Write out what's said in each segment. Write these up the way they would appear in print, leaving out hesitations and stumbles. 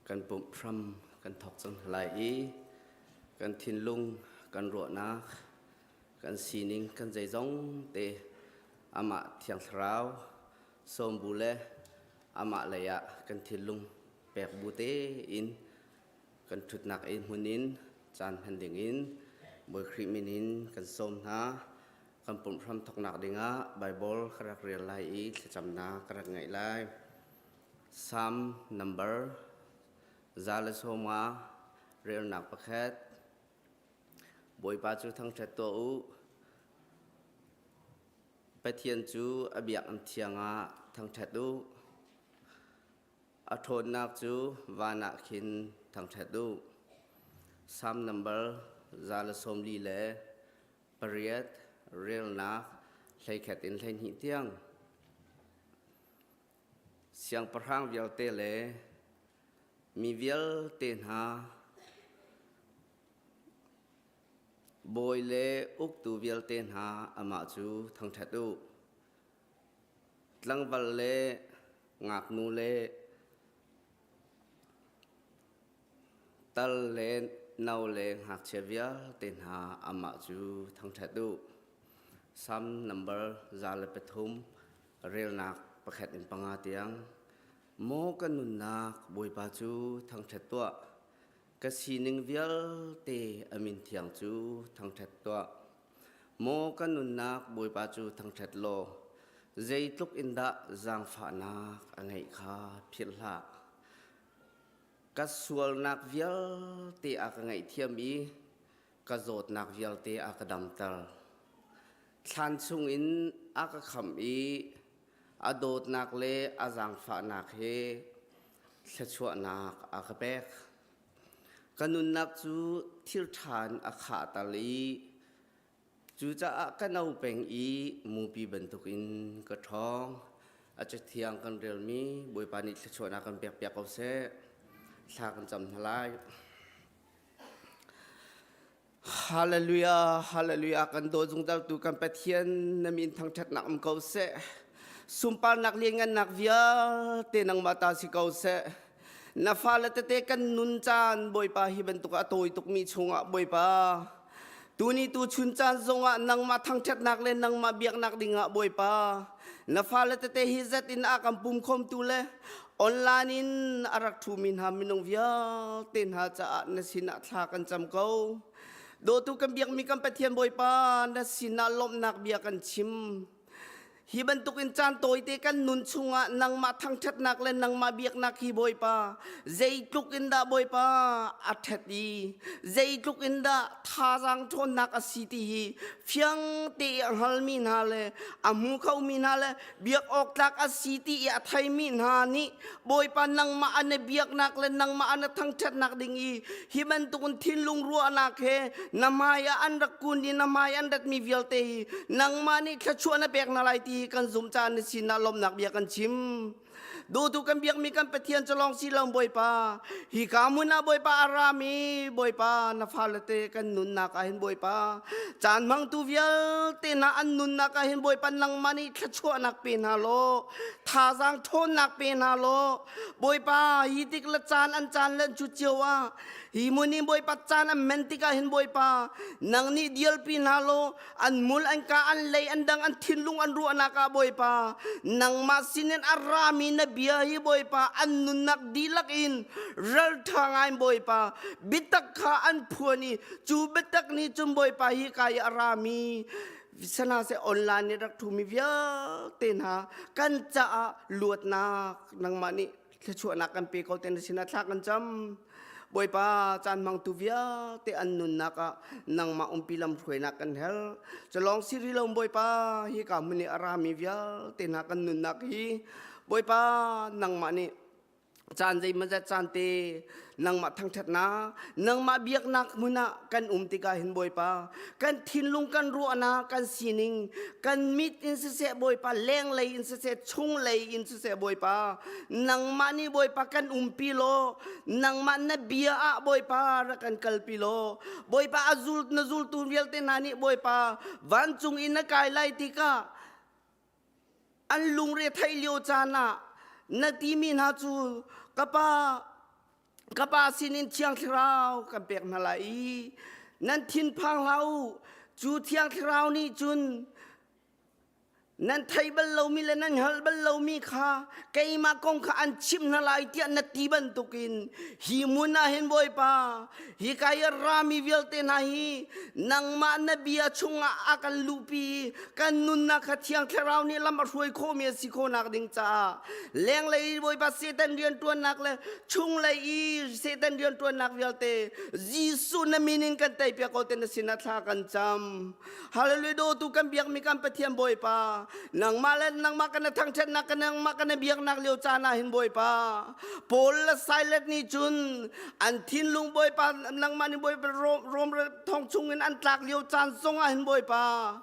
Kan pumh hram kan thawk cang hna lai i kan thinlung, kan ruahnak, kan sining, kan zeizong te amah Thiang Thlarau sawm bu le amah lei ah kan thinlung pek bu tein kan ṭhutnak ei hmun in caan hman ding in Bawi Khrih min in kan sawm hna. Kan pumh hram thawknak dingah Baibal ka rak rel lai i thlacamnak ka rak ngeih lai. Salm number 150 relnak pakhat Bawipa cu thangṭhat tuah u. Pathian cu a biakinn thiang ah thangṭhat u. A ṭhawnnak cu van ah khin thangṭhat u. Salm number 148 relnak 11 in 12 tiang. Siangpahrang vialte le mi vialte hna, bawi le uktu vialte hna amah cu thangṭhat u. Tlangval le ngaknu le tal le no le ngakchia vialte hna amah cu thangṭhat u. Salm number 103 relnak pakhat in panga tiang. Maw ka nunnak Bawipa cu thangṭhat tuah. Ka sining vialte a min thiang cu thangṭhat tuah. Maw ka nunnak Bawipa cu thangṭhat law zeitluk in dah zaangfahnak a ngeih kha philh hlah. Ka sualnak vialte a ka ngaihthiam i ka zawtnak vialte a ka damter. Thlan chungin a ka khamh i a dawtnak le a zaangfahnak he thluachuahnak a ka pek. Ka nunnak cu thil ṭha in a khahter i cucaah ka no peng i mupi bantukin ka ṭhawng. A cathiang kan relmi Bawipa nih thluachuahnak kan pekpiak ko seh. Thla kan cam hna lai. Hallelujah, hallelujah, kan daw zungzaltu kan Pathian na min thangṭhatnak um ko seh. Sunparnak lianngannak vialte nangmah ta si ko seh. Na fale tete kan nun caan Bawipa hi bantuk a tawi tukmi chungah Bawipa tuni tu chun caan zongah nangmah thangṭhatnak le nangmah biaknak dingah Bawipa na fale tete hi zat in a kan pum khawmtu le Online in a rak ṭhumi hna minung vialte hna caah na sinah thla kan cam ko. Dawtu kan biakmi kan Pathian Bawipa, na sinah lawmhnak bia kan chim. Hi bantukin caan tawite kan nun chungah nangmah thangṭhatnak le nangmah biaknak hi Bawipa, zeitluk in dah Bawipa a ṭhat i zeitluk in dah thazaang ṭhawnnak a si ti hi fiang te i a hngalmi hna le a hmu khomi hna le biak awk tlak a si ti i a theimi hna nih Bawipa nangmah an i biaknak le nangmah an i thangṭhatnak ding i hi bantukin thinlung ruahnak he na hmai ah an rak kun i na hmai an ratmi vialte hi nangmah nih thluachuah na pek hna lai ti hi kan zumh caah na sinah lawmhnak bia kan chim. Duhtu kan biakmi kan Pathian cu lawng si lo Bawipa hi ka hmun ah Bawipa a rami Bawipa na fale te kan nunnak ah hin Bawipa caan hmangtu vialte hna an nunnak ah hin Bawipa nangmah nih thluachuahnak pe hna law thazaang ṭhawnnak pe hna law Bawipa hi tik le caan an caan le cu cio ah hi hmun in Bawipa caan an men tikah hin Bawipa nang nih dialpi hna law an mul an ka an lei an dang an thinlung an ruahnak ah Bawipa nangmah sinin a rami na bia hi Bawipa an nunnak dihlak in ralṭha ngai Bawipa biatak kha an phuan i cu biatak nih cun Bawipa hi ka i a rami sana se online nih rak ṭhumi vialte hna kan caah luatnak nangmah nih thluachuahnak kan pe ko te na sinah thla kan cam Bawipa caan hmangtu vialte an nunnak ah nangmah umpi lam hruainak kan hel culong si rih lo Bawipa hi ka hmun i a rami vialte hna kan nunnak hi Bawipa nangmah nih caan zeimawzat caan te nangmah thangṭhatnak nangmah biaknak hmun ah kan um tikah hin Bawipa kan thinlung kan ruahnak kan sining kan mit in siseh Bawipa lenglei in siseh chunglei in siseh Bawipa nangmah nih Bawipa kan umpi law nangmah na bia ah Bawipa rak kan kalpi law Bawipa a zul na zultu vialte hna nih Bawipa vancung in na kai lai tikah an lungre theih lio caan ah na timi hna cu ka pa. Ka Pa sinin Thiang Thlarau kan pek hna lai i nan thinphang hlah u. Cu Thiang Thlarau nih cun nan theih bal lomi le nan hngalh bal lomi kha keimah kong kha an chimh hna lai tiah na ti bantukin hi hmun ah hin Bawipa, hika i a rami vialte hna hi nangmah na bia chungah a kan luhpi i kan nunnak kha Thiang Thlarau nih lam a hruai khawhmi a si khawhnak ding caah lenglei i Bawipa Satan rianṭuannak le chunglei i Satan rianṭuannak vialte Jesuh na min in kan teipiak ko te na sinah thla kan cam. Hallelujah. Dawtu kan biakmi kan Pathian Bawipa, nangmah le nangmah kan thangṭhatnak, kan nangmah kan biaknak lio caan ah hin Bawipa, Paul le Silas nih cun an thinlung Bawipa, nangmah nih Bawipa Rom thong chung in an tlak lio caan zong ah hin Bawipa,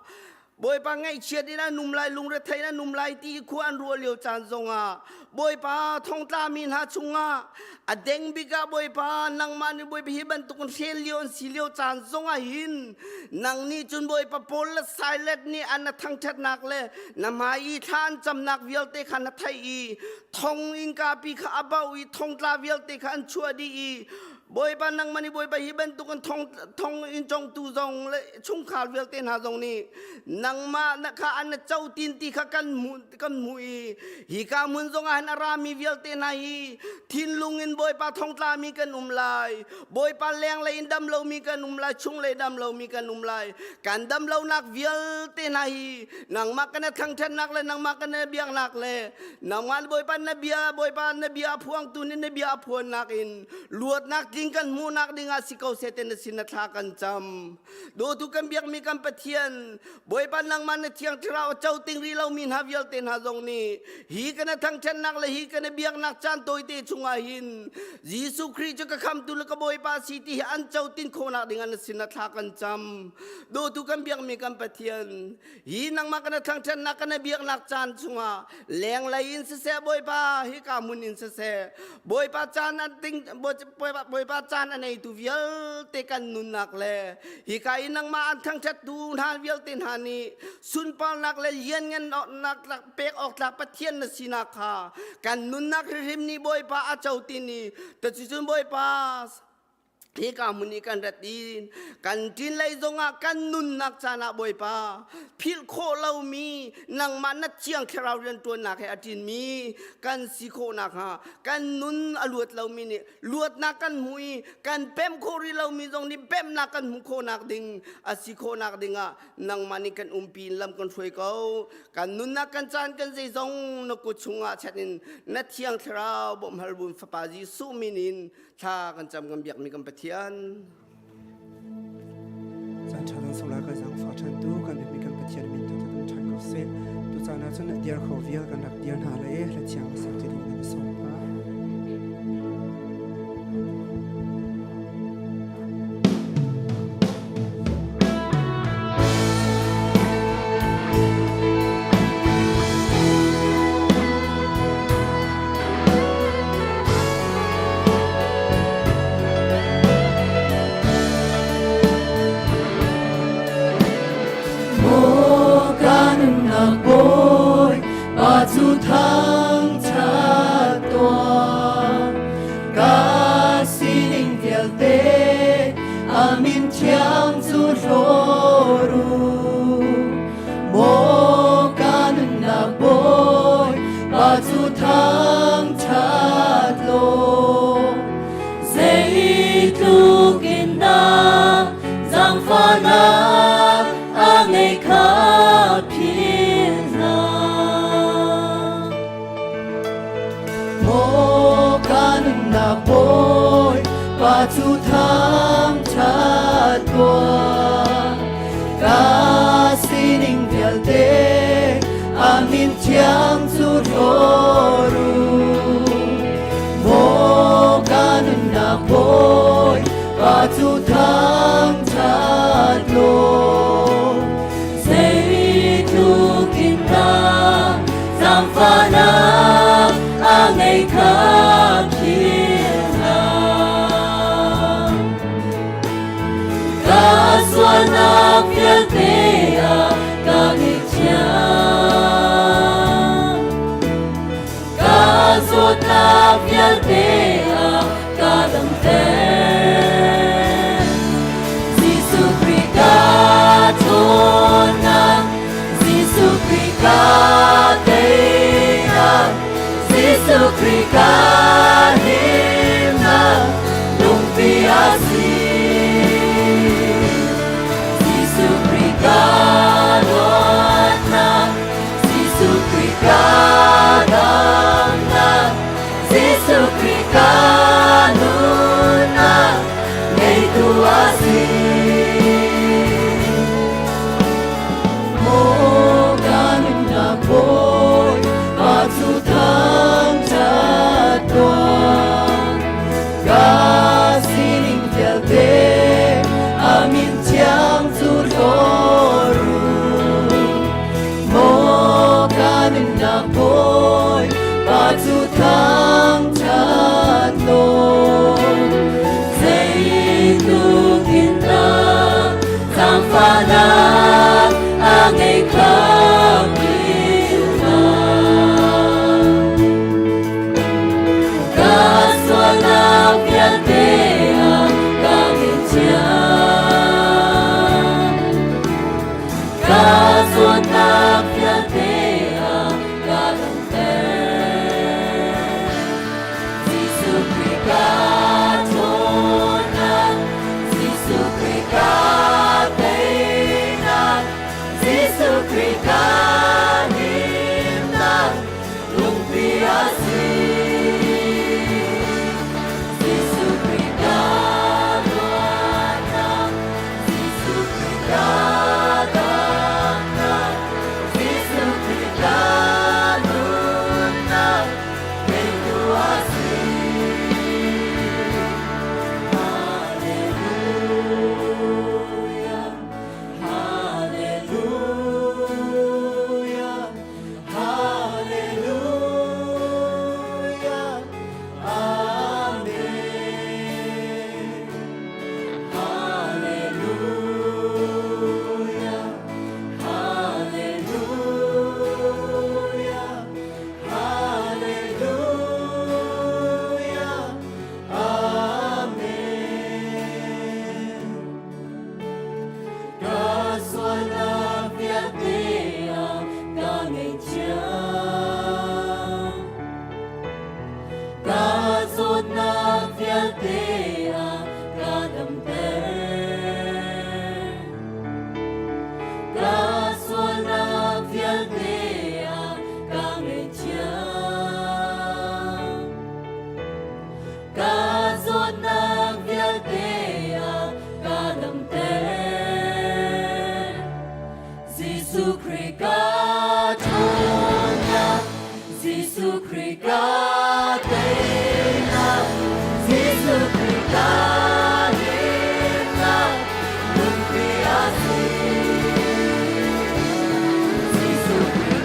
Bawipa ngaihchiat in an um lai, lungrethei in an um lai ti khua an ruah lio caan zongah Bawipa, thongtlami hna chungah a deng bik ah Bawipa, nangmah nih Bawipa hi bantukin hrel lio an si lio caan zongah hin nang nih cun Bawipa, Paul le Silas nih an na thangṭhatnak le na hmai i thla an camnak vialte kha na theih i thong innka pi kha a bauh i thongtla vialte kha an chuah dih i Bawipa, nangmah nih Bawipa hi bantukin thong thong in congtu zong le chungkhar vialte hna zong nih nangmah na kha an co tin ti kha kan hmuh kan hmuh i hika hmun zong ah hin a rami vialte hna hi thinlung in Bawipa thongtlami kan um lai, Bawipa lenglei in dam lomi kan um lai, chunglei dam lomi kan um lai. Kan dam lonak vialte hna hi nangmah kan thangṭhatnak le nangmah kan biaknak le nangmah Bawipa na bia, Bawipa na bia phuangtu nih na bia phuannak in luatnak tling kan hmuhnak dingah si ko seh te na sin na thla kan cam. Dawtu kan biakmi kan Pathian Bawipa, nangmah na Thiang Thlarau a co ting rih lomi hna vialte hna zong nih hi kana thangṭhatnak le hi kana biaknak caan tawite chungah hin Jesuh Khrih cu ka khamtu le ka Bawipa si ti hi an co tin khawhnak ding an sin na thla kan cam. Dawtu kan biakmi kan Pathian, hi nangmah kana thangṭhatnak kana biaknak caan chungah lenglei in siseh, Bawipa, hika hmun in siseh, Bawipa caan an ting, Bawipa caan a neitu vialte kan nunnak le hika i nangmah an thangṭhattu hna vialte hna nih sunparnak le lianngannak pek awk tlak Pathian na sinak kha kan nunnak hrimhrim nih Bawipa a co tin i cucun Bawipa, hika hmun i kan rat in kan ṭin lei zongah kan nunnak caan ah Bawipa, philh khawh lomi nangmah na Thiang Thlarau rianṭuannak he a ṭinmi kan si khawh nakhnga, kan nun a luat lomi nih luatnak kan hmu i kan pemh khawh rih lomi zong nih pemhnak kan hmuh khawhnak ding a si khawhnak dingah nangmah nih kan umpi in lam kan hruai ko. Kan nunnak, kan caan, kan zeizong na kut chungah chat in na Thiang Thlarau bawmhhal bun Fapa Jesuh min in thla kan cam, kan biakmi kan Pathian. Caan ṭha nan sung lai ka zaangfah ṭhan tu kan biakmi kan Pathian min thangṭhat um ṭhan ko seh. Tucaan ah cun diar kho vial kan rak diar hna le hla thiang sak ti ding nan sawm hna. Maw ka nunnak Bawi, Pa cu thangṭhat tuah. Ka sining vialte a min thiang cu hlawr u. Maw ka nunnak Bawi, Pa cu thangṭhat law. Zeitluk in dah zaangfahnak a ngei kha philh hna. Maw ka nunnak Bawi, Pa cu thangṭhat tuah. Ka sining vialte a min thiang cu hlawr u. Maw ka nunnak Bawi, Pa cu thangṭhat law. Zeitluk in dah zaangfahnak a ngei kha philh hlah. Ka sualnak vialte ah ka ngaihthiam. Ka zawtnak vialte ah ka dam. Khrih ka himnak lungpi a si. Jesuh Khrih ka dawtnak, Jesuh Khrih ka damnak, Jesuh Khrih ka nunnak ngeitu a si. Maw ka nunnak Bawi, mah cu thangṭhat tuah. Ka sining vialte a min thiang cu hlawr u. Maw ka nunnak Bawi, mah cu thangṭhat law. Zeitluk in dah zaangfahnak a ngei kho mi Ka sualnak vialte ah ka ngeichia. Ka zawtnak vialte ah ka damter. Jesuh Khrih ka ṭhawnnak, Jesuh Khrih ka teinak, Jesuh Khrih ka himnak, lungpi a si. Jesuh Khrih ka luatnak, Jesuh Khrih ka damnak, Jesuh Khrih ka nunnak, ngeitu a si. Hallelujah, Hallelujah, Hallelujah, Amen. Hallelujah, Hallelujah, Hallelujah, Amen. Ka sualnak vialte ah ka ngeichia. Ka zawtnak vialte ah ka damter. Ka sualnak vialte ah ka ngeichia. Ka zawtnak vialte ah ka damter. Jesuh Khrih ka ṭhawnnak, Jesuh Khrih ka teinak, Jesuh Khrih ka himnak, lungpi a si. Jesuh Khrih.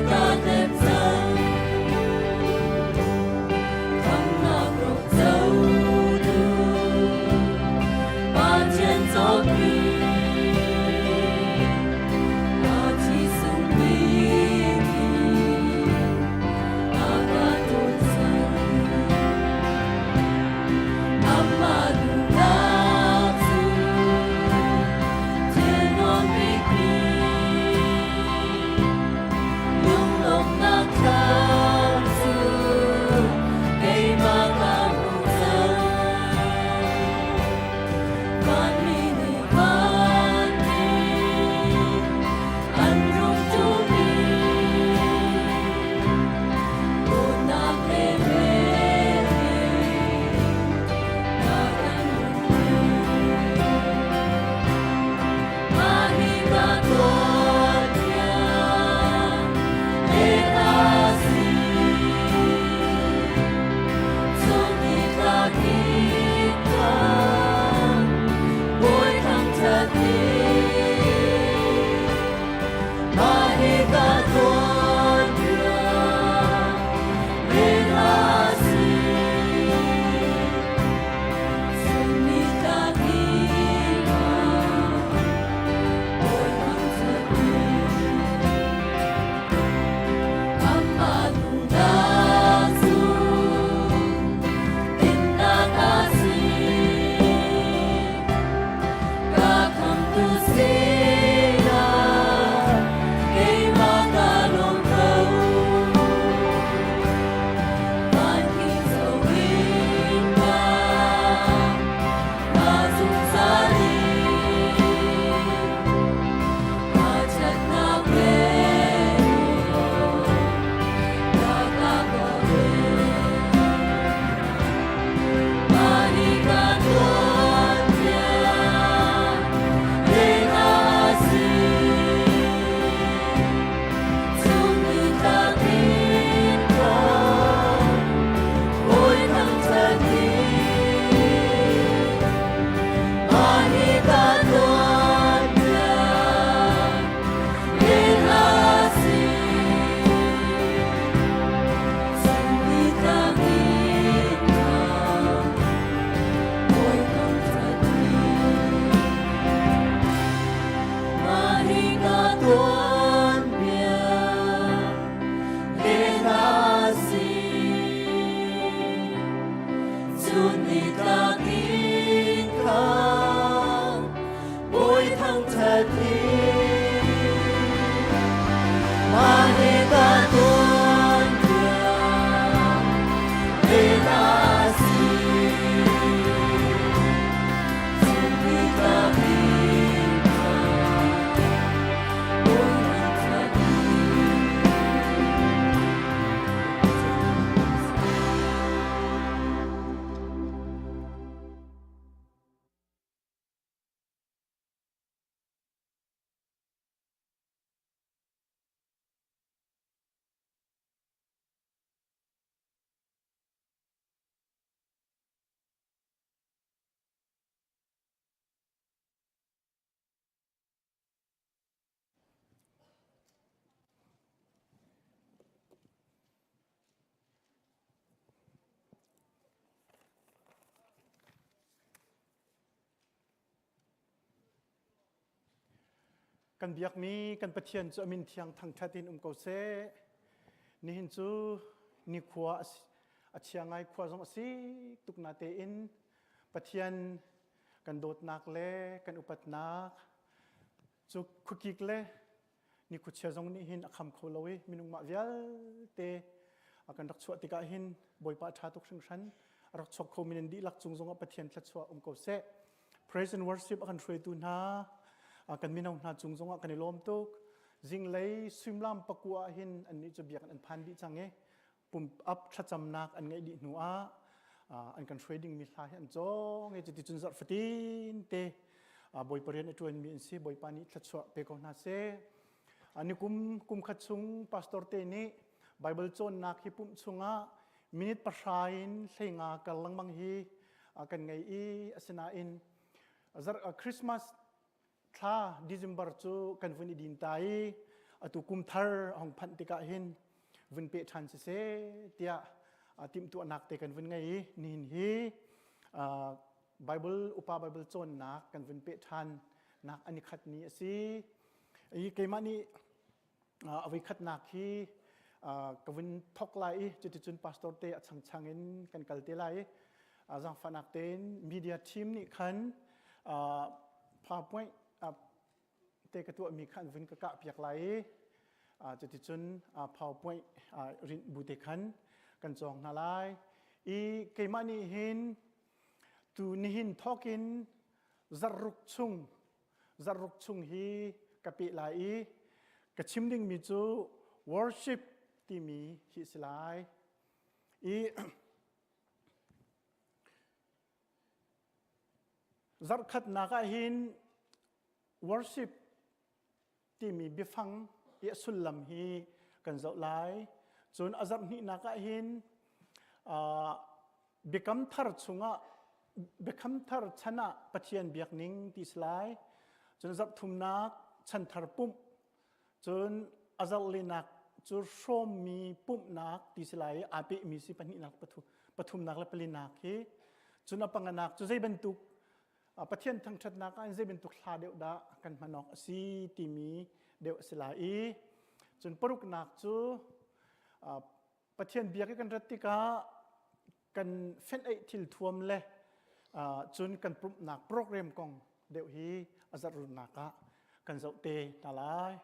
ka hnem cang. Khamnak rocotu Pathian cawpi a thi sung bik a ka dawt cang. Amah duhnak cu thil nuam bikmi lunglawmhnak thlam cu keimah ka hmuh cang. Vanmi nih vanmi an rung ṭumi dawtnak he velmi na kan nunpi. Mah hi ka tuanbia le ka si. Chung i tla ka Bawi thangṭhat ding. Mah hi ka tuanbia le ka si. Chung i tla ka Bawi thangṭhat ding. Amah duhnak cu dinnak a si. Ka khamtu sinah keimah ka lawm ko. Van ki zoin ka ka zungzal in ka ṭhatnak pe ka ka ka pe. Mah hi ka tuanbia le a si. Chung i tlak in ka Bawi thangṭhat ding. Mah hi ka tuanbia le a si. Chung i tlak in ka Bawi thangṭhat ding. Mah hi ka tuanbia le a si. Chun ni tlak in ka Bawi thangṭhat ding. Mah hi ka tuanbia le a si. Chun ni tlak in ka Bawi thangṭhat ding. Kan biakmi kan Pathian cu a min thiang thangṭhat in um ko seh. Nihin cu nikhua a chia ngai khua zong a si tuk na tein Pathian kan dawtnak le kan upatnak cu khuakik le nikhuachia zong nih hin a kham kho lo i minung mah vialte a kan rak chuah tikah hin Bawipa ṭha tuk hringhran a rak chuak kho minen dihlak cung zongah Pathian thluachuah um ko seh. Praise and worship a kan hruaitu hna kan mino hna cung zongah kan i lawm tuk. Zinglei suimlam pakua ah hin annih cu biakinn an phan dih cang i pum up thlacamnak an ngeih dih hnu ah an kan hruai dingmi hla hi an cawng i cuticun zarh fatin te Bawipa rian a ṭuanmi an si. Bawipa nih thluachuah pe ko hna seh. Nikum kum khat chung pastor te nih Bible cawnnak hi pumh chungah minute pahra in 15 kar lengmang hi kan ngei i asinain Christmas thla December cu kan vun i din ta i. atu kum thar a hung phanh tikah hin vun peh ṭhan siseh tiah timhtuahnak te kan vun ngei i nihin hi Bible upa Bible cawnnak kan vun peh ṭhan nak an i khat ni a si. I keimah nih a voikhatnak hi ka vun thok lai i cuticun pastor te a changchang in kan kal te lai i zaangfahnak tein media team nih khan PowerPoint te ka tuahmi kha an vun ka kah piak lai i cuticun PowerPoint rinh bu te khan kan cawng hna lai i keimah nih hin tu nihin thawkin zarruk chung zarruk chung hi ka peh lai i ka chim dingmi cu worship timi hi si lai i Zarhkhatnak ah hin worship timi biafang i a sullam hi kan zoh lai. Cun a zarh hnihnak ah hin biakam thar chungah biakam thar chan ah Pathian biak ning ti si lai. Cun zarh thumnak chan thar pumh Cun a zarhlinak cu hrawmmi pumhnak ti si lai i aa pehmi si pahnihnak pathumnak le palinak hi. Cun a panganak cu zei bantuk Pathian thangṭhatnak ah zei bantuk hla deuh dah kan hman awk a si timi deuh a si lai i cun paruknak cu Pathian biak i kan rat tikah kan fenh-eih thilthuam le cun kan pumhnak program kong deuh hi a zarhrunnak ah kan zoh te hna lai.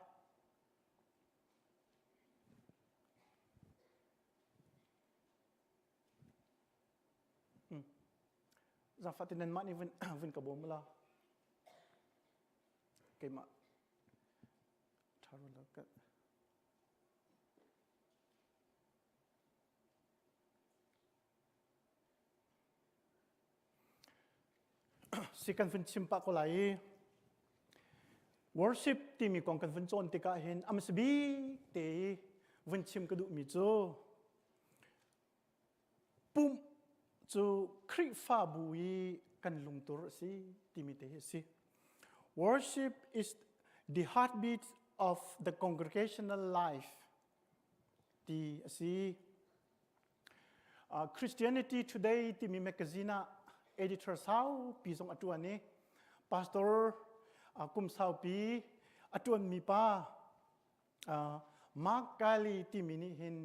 Hmm. Zaangfah te nanmah nih vun vun ka bawm la. Keimah ṭha lo ka Si kan vun chim pah ko lai i worship timi kong kan vun cawn tikah hin a hmasa bik te i vun chim ka duhmi cu pumh cu Khrihfabu i kan lungtur a si timi te hi a si. Worship is the heartbeat of the congregational life ti a si. Uh, Christianity Today timi magazine ah editor saupi zong a ṭuan i pastor uh, kum saupi a ṭuanmi pa uh, Mark Kiley timi nih hin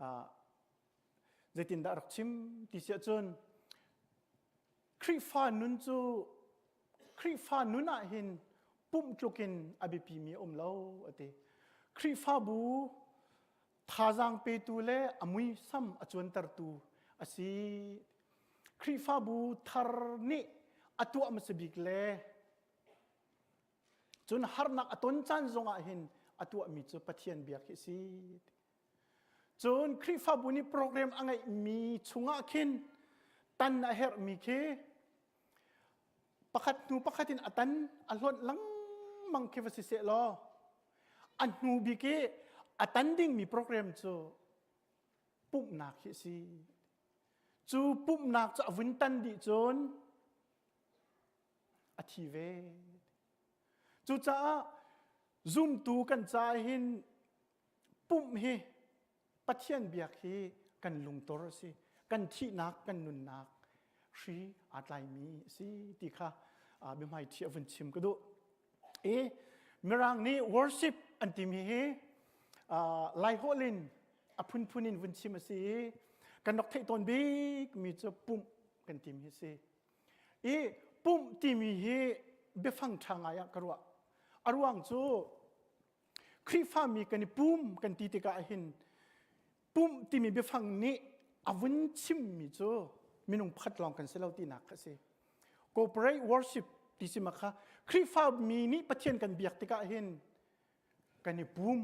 uh, zeitindah rak chim ti siah cun Khrihfa nun cu Khrihfa nun ah hin pumh tluk in a biapimi a um lo a ti. Khrihfabu thazaang petu le a muisam a cuantertu a si. Khrihfabu thar nih a tuah hmasa bik le cun harnak a ton caan zongah hin a tuahmi cu Pathian biak hi a si. Cun Khrihfabu nih program a ngeihmi chungah khin tan a herhmi khi pakhat hnu pakhat in a tan a hlonh lengmang khi va si seh law a hnu bik i a tan dingmi program cu pumhnak hi a si. Cu pumhnak cu a vun tan dih cun a thi ve. Cucaah zumtu kan caah hin pumh hi Pathian biak hi kan lungtor a si kan thihnak kan nunnak hri aa tlaimi a si ti kha biahmaiṭhi a vun chim ka duh i mirang nih worship an timi hi laiholh in a phunphun in vun chim a si i kan rak theih tawn bikmi cu pumh kan timi hi a si i pumh timi hi biafang ṭha ngai ah ka ruah a ruang cu Khrihfami kan i pum kan ti tikah hin pumh timi biafang nih a vun chimmi cu minung pakhat lawng kan si lo tinak kha a si. Corporate worship ti si ma kha Khrihfami nih Pathian kan biak tikah hin kan i pum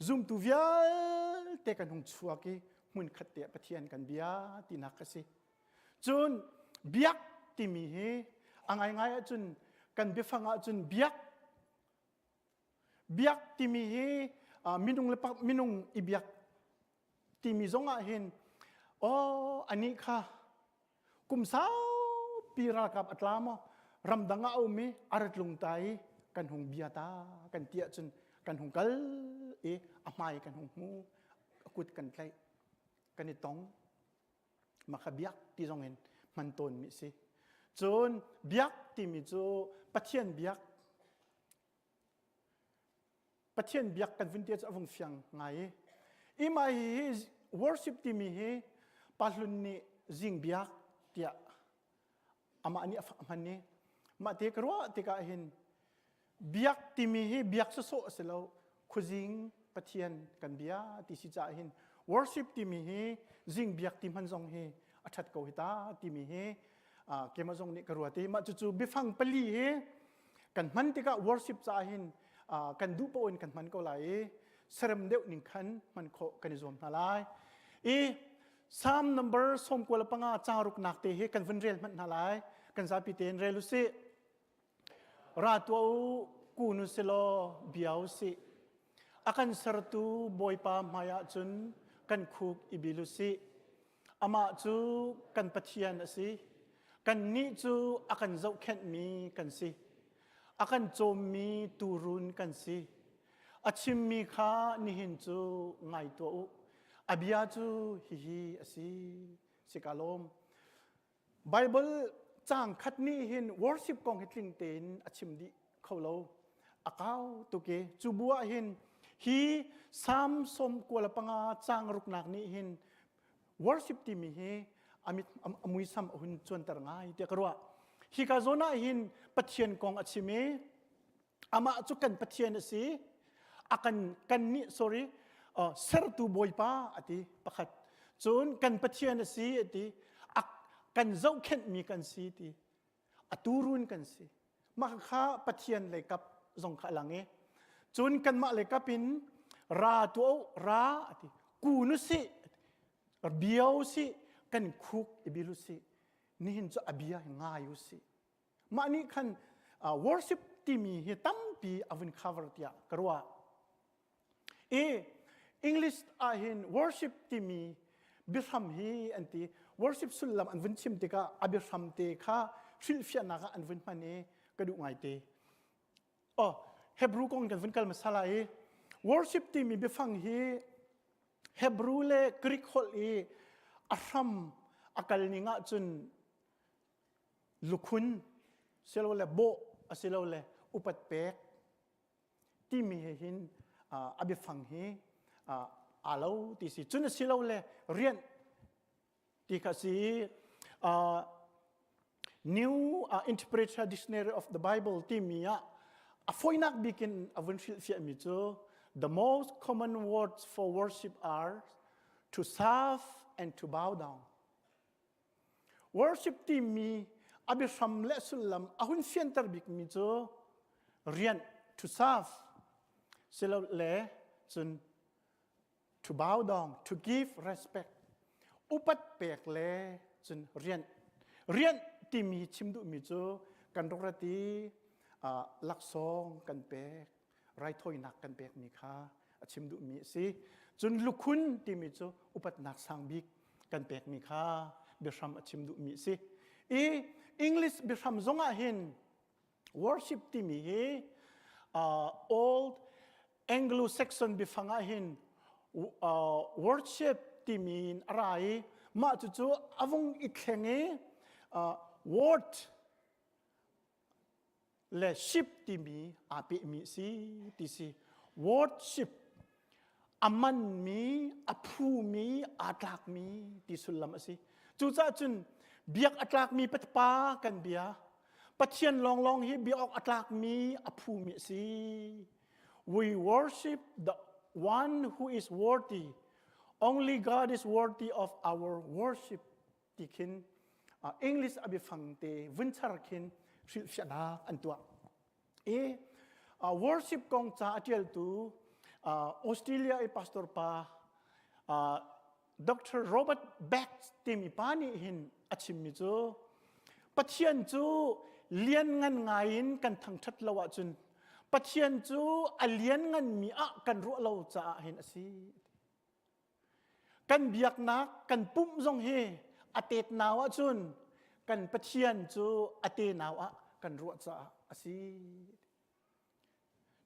zumtu vialte kan hung chuak i hmunkhat te ah Pathian kan bia tinak kha si. Cun biak timi hi a ngaingai ahcun kan biafang ahcun biak Biak timi hi minung le minung i biak timi zong ah hin aw anih kha kum saupi ralkap a tla maw ramdang ah a um i a rat lung ta i kan hung bia ta kan ti ahcun Kan hung kal i a hmai kan hung hmu, a kut kan tlaih, kan i tong. Mah kha biak ti zong in hman tawnmi a si. Cun biak timi cu Pathian biak Pathian biak kan vun ti cu a vung fiang ngai i ima hi worship timi hi pahlun nih zing biak tiah amah nih a hman i mah te ka ruah tikah hin biak timi hi biak sawsawh a si lo khuazing Pathian kan bia ti si caah hin worship timi hi zing biak ti hman zong hi a ṭhat ko hi ta timi hi keimah zong nih ka ruat i mah cucu biafang pali hi kan hman tikah worship caah hin kan duh paoh in kan hman ko lai i serem deuh ning khan hman khawh kan i zuam hna lai i Psalm number 95 ca ruknak te hi kan vun rel hmanh hna lai kan zapi tein rel usih ra tuah u kun u si law bia u sih a kan sertu Bawipa hmai ah cun kan khuk i bil u sih Amah cu kan Pathian a si. Kannih cu a kan zohkhenhmi kan si. A kan cawmmi tuurun kan si. A chimmi kha nihin cu ngai tuah u. A bia cu hihi a si. Si ka lawm. Bible caang khat nih hin worship kong hi tling tein a chim dih kho lo. A kau tuk i cu bu ah hin hi Psalm 95 caang ruknak nih hin worship timi hi amit a muisam a hun cuanter ngai tiah ka ruah. Hika zawn ah hin Pathian kong a chim i amah cu kan Pathian a si. A kan kan nih sorry uh, sertu Bawipa a ti pakhat. Cun kan Pathian a si a ti. A kan zohkhenhmi kan si ti. A turun kan si. Mah kha Pathian lei kap zong kha a lang i cun kanmah lei kap in ra tuah u ra a ti kun u sih bia u sih kan khuk i bil u sih nihin cu a bia hi ngai u sih mah nih khan worship timi hi tampi a vun cover tiah ka ruah I English ah hin worship timi biahram hi an ti. Worship sullam an vun chim tikah a biahram te kha hrilhfiahnak ah an vun hman i ka duh ngaite. Oh, Hebrew kong kan vun kal hmasa lai i worship timi biafang hi Hebrew le Greek holh i a hram a kal ning ahcun lukhun silole bawh asilole upat pek timi he hin a biafang hi aa lo ti si cun a si lo le rianh ti kha si New Interpreter Dictionary of the Bible timi ah a fawinak bik in a vun hrilhfiahmi cu the most common words for worship are to serve and to bow down Worship timi a biahram le sullam a hun fianter bikmi cu rian to serve silole cun to bow down, to give respect, upat pek le cun rian. Rian timi chim duhmi cu kan rak i laksawng kan pek, raithawinak kan pekmi kha a chim duhmi a si. Cun lukhun timi cu upatnak sang bik kan pekmi kha biahram a chim duhmi a si. I English biahram zongah hin worship timi hi uh, Old Anglo-Saxon biafang ah hin uh, worship timi in a ra i mah cucu a vung i thleng i uh, word le ship timi aa pehmi a si ti si worship a manmi a phumi aa tlakmi ti sullam a si cucaah cun biak a tlakmi pa kan bia Pathian lawnglawng hi biak awk a tlakmi a phumi a si we worship the one who is worthy only God is worthy of our worship ti khin English a biafang te vun char khin hrilhfiahnak an tuah. I worship kong ca a ṭialtu Australia i pastor pa Dr. Robert Beck timi pa nih hin a chimmi cu Pathian cu lianngan ngai in kan thangṭhat lo ahcun Pathian cu a liannganmi ah kan ruah lo caah hin a si. Kan biaknak, kan pumh zong hi a tet nau ahcun kan Pathian cu a te nau ah kan ruah caah a si.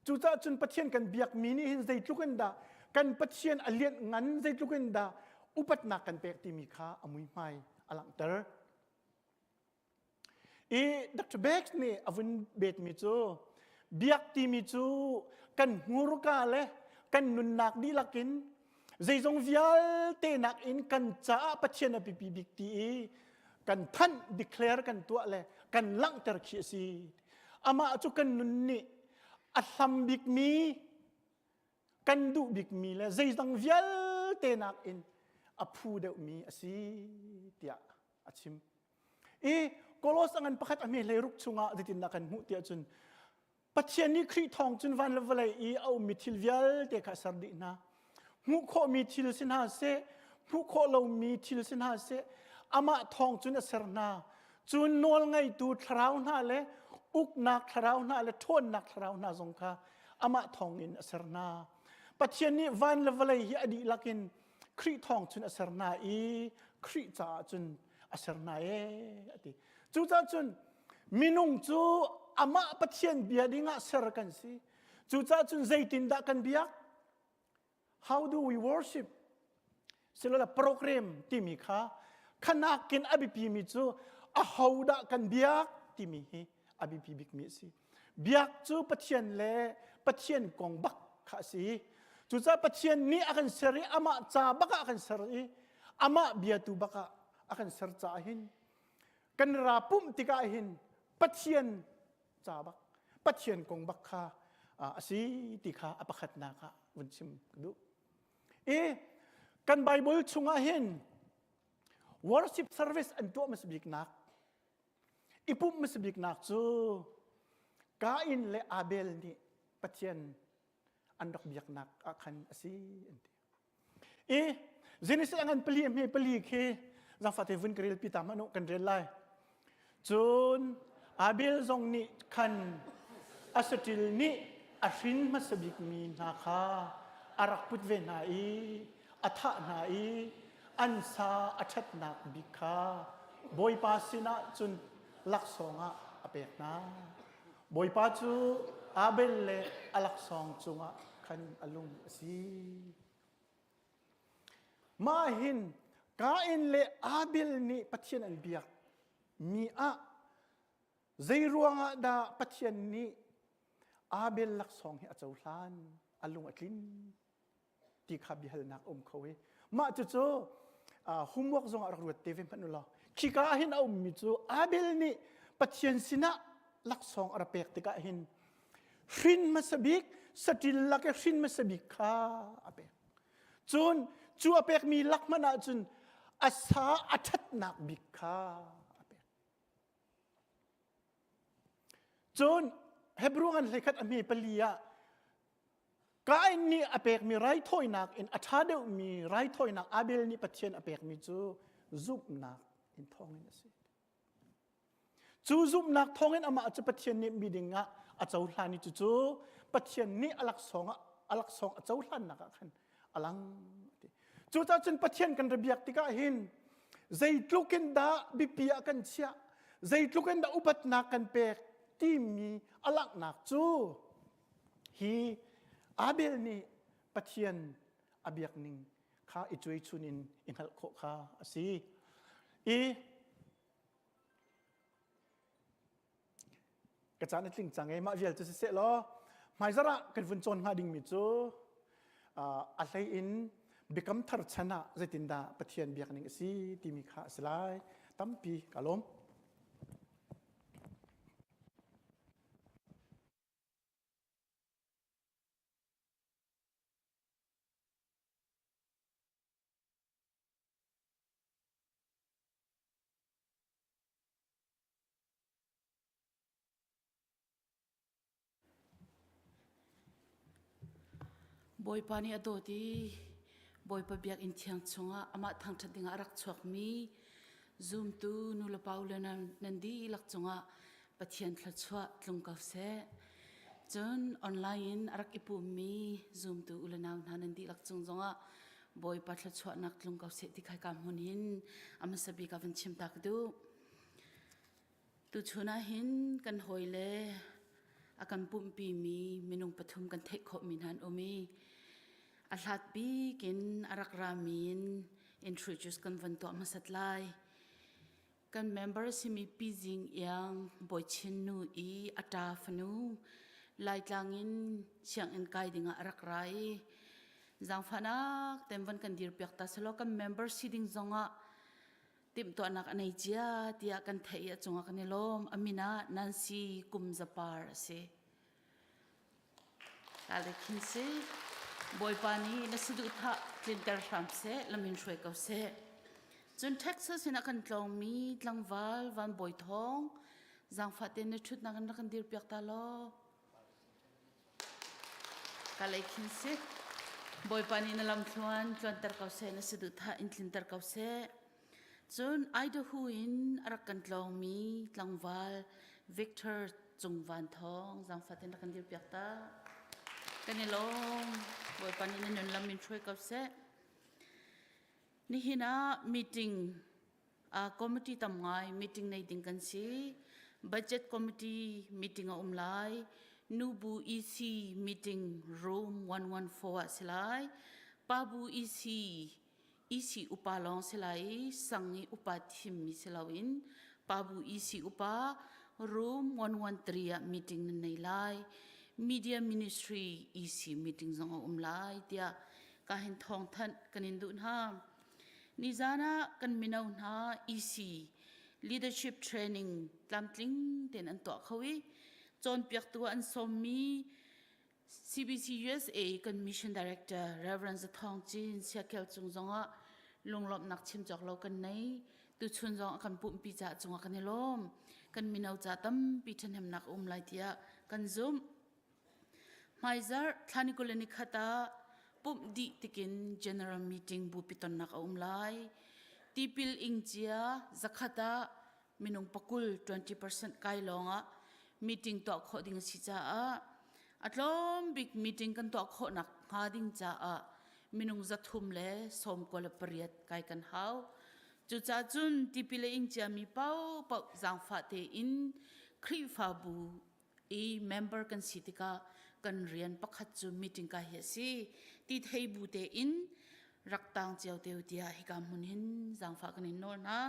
Cucaah cun Pathian kan biakmi nih hin zeitluk in dah kan Pathian a lianh ngan zeitluk in dah upatnak kan pek timi kha a muihmai a langhter. I Dr. Beck nih a vun betmi cu biak timi cu kan hmurka le kan nunnak dihlak in zeizong vialte nakin kan caah Pathian a biapi bik ti i kan thanh declare kan tuah le kan langhter khi a si. Amah cu kan nun nih a hlam bikmi kan duh bikmi le zeidang vialte nakin a phu deuhmi a si tiah a chim. I Kolos a ngan pakhat a hme hleiruk chungah zeitindah kan hmuh tiah cun Pathian nih Khrih thawng cun van le vawlei i a ummi thil vialte kha a ser dih hna. Hmuh khawhmi thil si hna seh, hmuh khawh lomi thil si hna seh, amah thawng cun a ser hna. Cun nawl ngeitu thlarau hna le uknak thlarau hna le ṭhawnnak thlarau hna zong kha amah thawng in a ser hna. Pathian nih van le vawlei hi a dihlak in Khrih thawng cun a ser hna i Khrih caah cun a ser hna ee a ti. Cucaah cun minung cu amah Pathian bia dingah ser kan si. Cucaah cun zeitindah kan biak? How do we worship? Silole program timi kha khanakin a biapimi cu ahodah kan biak timi hi a biapi bikmi a si. Biak cu Pathian le Pathian kong bak kha a si. Cucaah Pathian nih a kan ser i amah ca bak ah a kan ser i amah biatu bak ah a kan ser caah hin kan ra pumh tikah hin Pathian ca bak Pathian kong bak kha a si ti kha a pakhatnak ah vun chim ka duh. I kan Bible chungah hin worship service an tuah hmasa biknak I pumh hmasa biknak cu Kain le Abel nih Pathian an rak biaknak ah khan a si an ti. I Genesis a ngan pali a hme pali khi zangfah te vun ka rel pi ta hmanh kan rel lai. Cun Abel zong nih khan a saṭil nih a hrin hmasa bikmi hna kha a rak put ve hna i a thah hna i an sa a ṭhatnak bik kha Bawipa sinah cun laksawng ah a pek hna. Bawipa cu Abel le a laksawng cungah khan a lung a si. Mah hin Kain le Abel nih Pathian an biak mi ah zei ruangah dah Pathian nih Abel laksawng hi a cohlan, a lung a tlin ti kha biahalnak a um kho i mah cucu homework zong ah rak ruat te ve hmanh u law khika ah hin a ummi cu Abel nih Pathian sinah laksawng a rak pek tikah hin hrin hmasa bik saṭil lak i hrin hmasa bik kha a pek cun cu a pekmi lak hmanh ah cun a sa a ṭhatnak bik kha a pek Cun Hebrew ngan hleikhat a hme pali ah Kain nih a pekmi raithawinak in a ṭha deuhmi raithawinak Abel nih Pathian a pekmi cu zumhnak in thawngin a si. Cu zumhnak thawngin amah cu Pathian nih miding ah a cohlan i cucu Pathian nih a laksawng ah a laksawng a cohlannak ah khan a lang. Cucaah cun Pathian kan ra biak tikah hin zeitluk in dah biapi ah kan chiah, zeitluk in dah upatnak kan pek timi a langhnak cu hi Abel nih Pathian a biak ning kha i cuai chun in i hngalh khawh kha a si. I ka caan a tling cang i mah vial cu siseh law hmaizarh ah kan vun cawn hnga dingmi cu a hlei in biakam thar chan ah zeitindah Pathian biak ning a si timi kha a si lai tampi ka lawm. Bawipa nih a dawt i Bawipa biakinn thiang chungah amah thangṭhat dingah a rak chuakmi zumtu nulepa u le nan dihlak cungah Pathian thluachuah tlung ko seh. Cun online in a rak i pummi zumtu u le nau hna nan dihlak cung zongah Bawipa thluachuahnak tlung ko seh ti khai ka hmun hin a hmasa bik ah van chim ta ka duh. Tuchun ah hin kan hawile a. a kan pumhpimi minung pathum kan theih khawhmi hna an um i a hlat bik in a rak rami in introduce kan von tuah hmasat lai. Kan member simi Pi Zing Iang Bawichin nu i a ṭa fanu Laitlang in sianginn kai dingah a rak ra i zaangfahnak ten von kan dirpiak ta selaw kan member si ding zongah timhtuahnak a nei cia tiah kan theih i a cungah kan i lawm. A min ah Nancy Kum Zapar a si. Kale khin si. Bawipa nih na saduhthah tlinter hram seh, lamin hruai ko seh. Cun Texas in a kan tlawngmi tlangval Van Bawi Thawng, zaangfah tein na ṭhutnak in rak kan dirpiak ta law. Kale khin si. Bawipa nih na lamthluan tluanter ko seh, na saduhthah in tlinter ko seh. Cun Idaho in a rak kan tlawngmi tlangval Victor Cung Van Thawng zaangfah tein rak kan dirpiak ta. Kan i lawm. Bawipa nih na nun lam in hruai ko seh. Nihin ah meeting uh, committee tam ngai meeting nei ding kan si. Budget committee meeting a um lai. Nubu EC meeting room 114 ah si lai. Pabu EC EC upa lawng si lai i sang i upa thimmi si loin Pabu EC upa room 113 ah meeting nan nei lai. Media Ministry EC meeting zong a um lai tiah ka hin thawngthanh kan in duh hna. Nizan ah kan mino hna EC leadership training tlamtling tein an tuah kho i cawnpiaktu an sawmmi CBC USA kan mission director Reverend Zathawng Cin Siakhel cung zongah lunglawmhnak chim cawk lo kan nei. Tuchun zong a kan pumpi caah cungah kan i lawm. Kan mino ca tampi ṭhahnemnak a um lai tiah kan zumh. Hmaizarh thla ni 20 le nikhat ah pumh dih tikin general meeting bupi tonnak a um lai. Tipil ing cia zakhat ah minung pakul 20% kai lawngah meeting tuah khawh ding a si caah a tlawm bik meeting kan tuah khawhnak hnga ding caah minung zathum le 98 kai kan hau. Cucaah cun tipil a ing ciami paohpaoh zaangfah tein Khrihfabu i member kan si tikah kan rian pakhat cu meeting kai hi a si ti thei bu tein rak tang cio te tiah hika hmun hin zaangfah kan in nawl hna.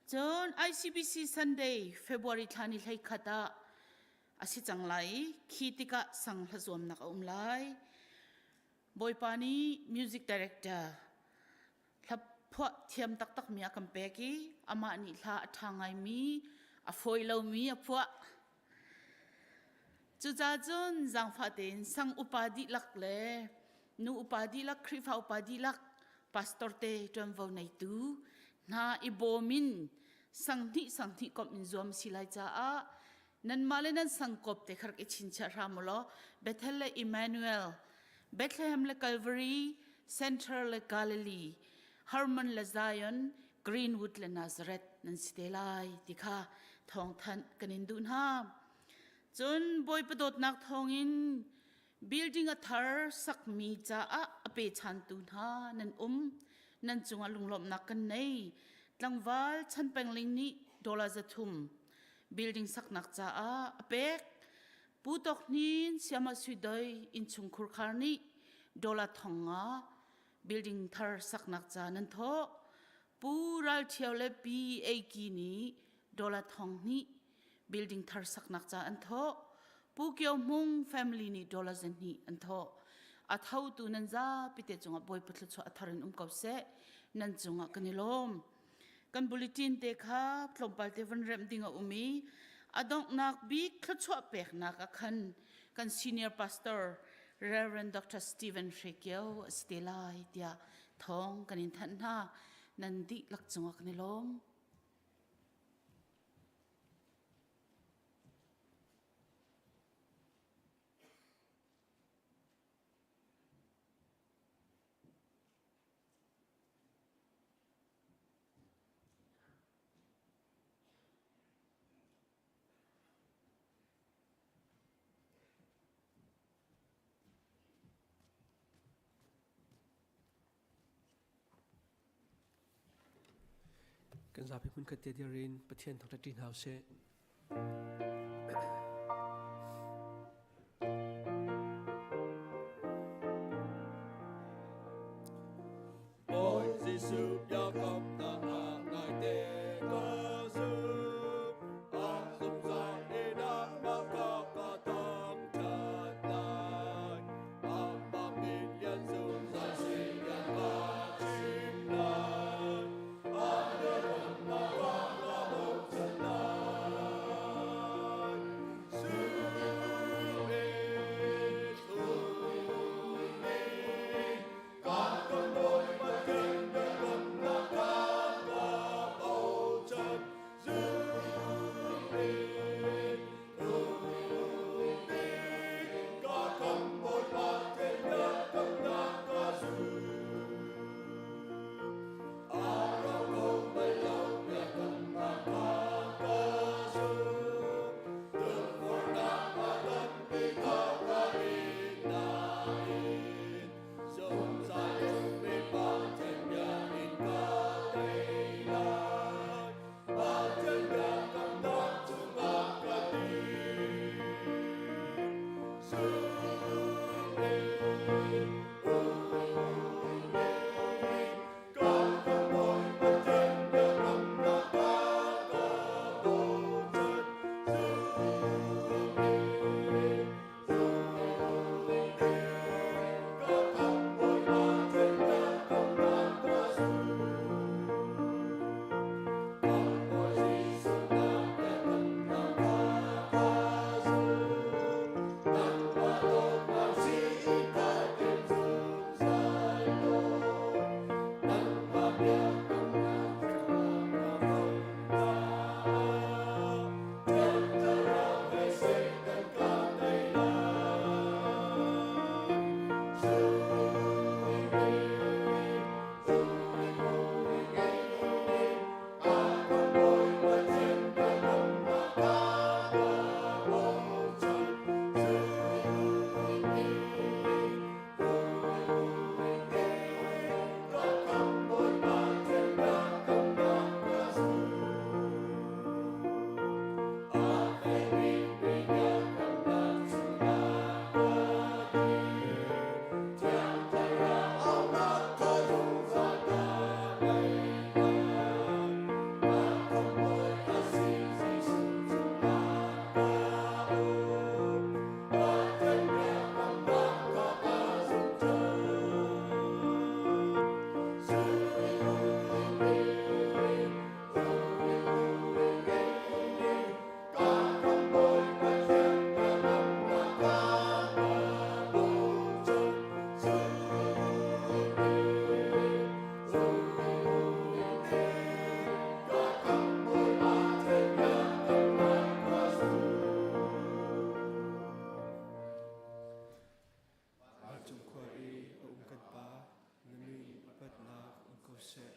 Cun ICBC Sunday February thla ni hlei khat ah a si cang lai i khi tikah sang hla zuamnak a um lai. Bawipa nih music director hlaphuah thiam taktakmi a kan pek i amah nih hla a ṭha ngaimi a fawi lomi a phuah. Cucaah cun zaangfah tein sang upa dihlak le nu upa dihlak, Khrihfa upa dihlak, pastor te ṭuanvo neitu hna i bawm in sang hnih sang hnih komh in zuam si lai caah nanmah le nan sangkawp te kha rak i chinchiah hram u law Bethel le Emmanuel, Bethlehem le Calvary, Center le Galilee, Hermon le Zion, Greenwood le Nazareth nan si te lai ti kha thawngthanh kan in duh hna. Cun Bawipa dawtnak thawngin building a thar sakmi caah a pechantu hna nan um. Nan cungah lunglawmhnak kan nei. Tlangval Chan Peng Ling nih dollar 300 building saknak caah a pek. Pu Tawk Hnin Siama Sui Doi innchungkhur khar nih dollar 5,000 building thar saknak ca nan thawh. Pu Ral Ṭhio le Pi Ei Ki nih dollar 2,000 building thar saknak ca an thawh. Pu Kio Hmung family nih dollar 200 an thawh. A thotu nan zapi te cungah Bawipa thluachuah a thar in um ko seh. Nan cungah kan i lawm. Kan bulletin te kha tlawmpal te van remh ding a um i a donghnak bik thluachuah peknak ah khan kan senior pastor Reverend Dr. Stephen Hre Kio a si te lai tiah thawng kan in thanh hna. Nan dihlak cungah kan i lawm. Kan zapi hmunkhat te dir in Pathian thangṭhat ṭi hna usih. Jesuh biakamnak a ngaite ka zumh. A zungzal in amah kha ka thangṭhat lai. Amah min lian zungzal sin ka chim lai. A biakamnak kha ka bochan lai. Zumh in ummi kan kan Bawi Pathian biakamnak kha ka bochan. Zumh in ummi ka kan Bawi Pathian biakamnak ka zum. A ro ko bal lo biakamnak kha ka zum. Tukforhnak a tampi kha ka in nain zungzal mi Pathian bia in ka tei lai. Pathian biakamnak cungah ka dir. Zumh in ummi kan kan Bawi Pathian biakamnak kha ka bochan. Zumh in ummi ka kan Bawi Pathian biakamnak ka zum. Kan Bawi Jesuh na biakamnak kha ka zum. Nangmah dawtnak si ka tim zungzal law. Nangmah biakamnak cungah ka um caah. Thiang Thlarau he Satan ka tei lai. Zumh in ummi a kan Bawi Pathian biakamnak kha ka bochan. Zumh in ummi ka kan Bawi Pathian biakamnak ka zum. A fekmi biakamnak cungah ka dir. Thiang Thlarau aunak kha zungzal ka ngei lai. Ka kan Bawi a si Jesuh cungah ka um. Pathian biakamnak kha ka zumh cang. Zumh in ummi ka kan Bawi Pathian biakamnak kha ka bochan. Zumh in ummi ka kan Bawi Pathian biakamnak ka zum. Vancung khua i a um kan Pa, na min upatnak um ko seh.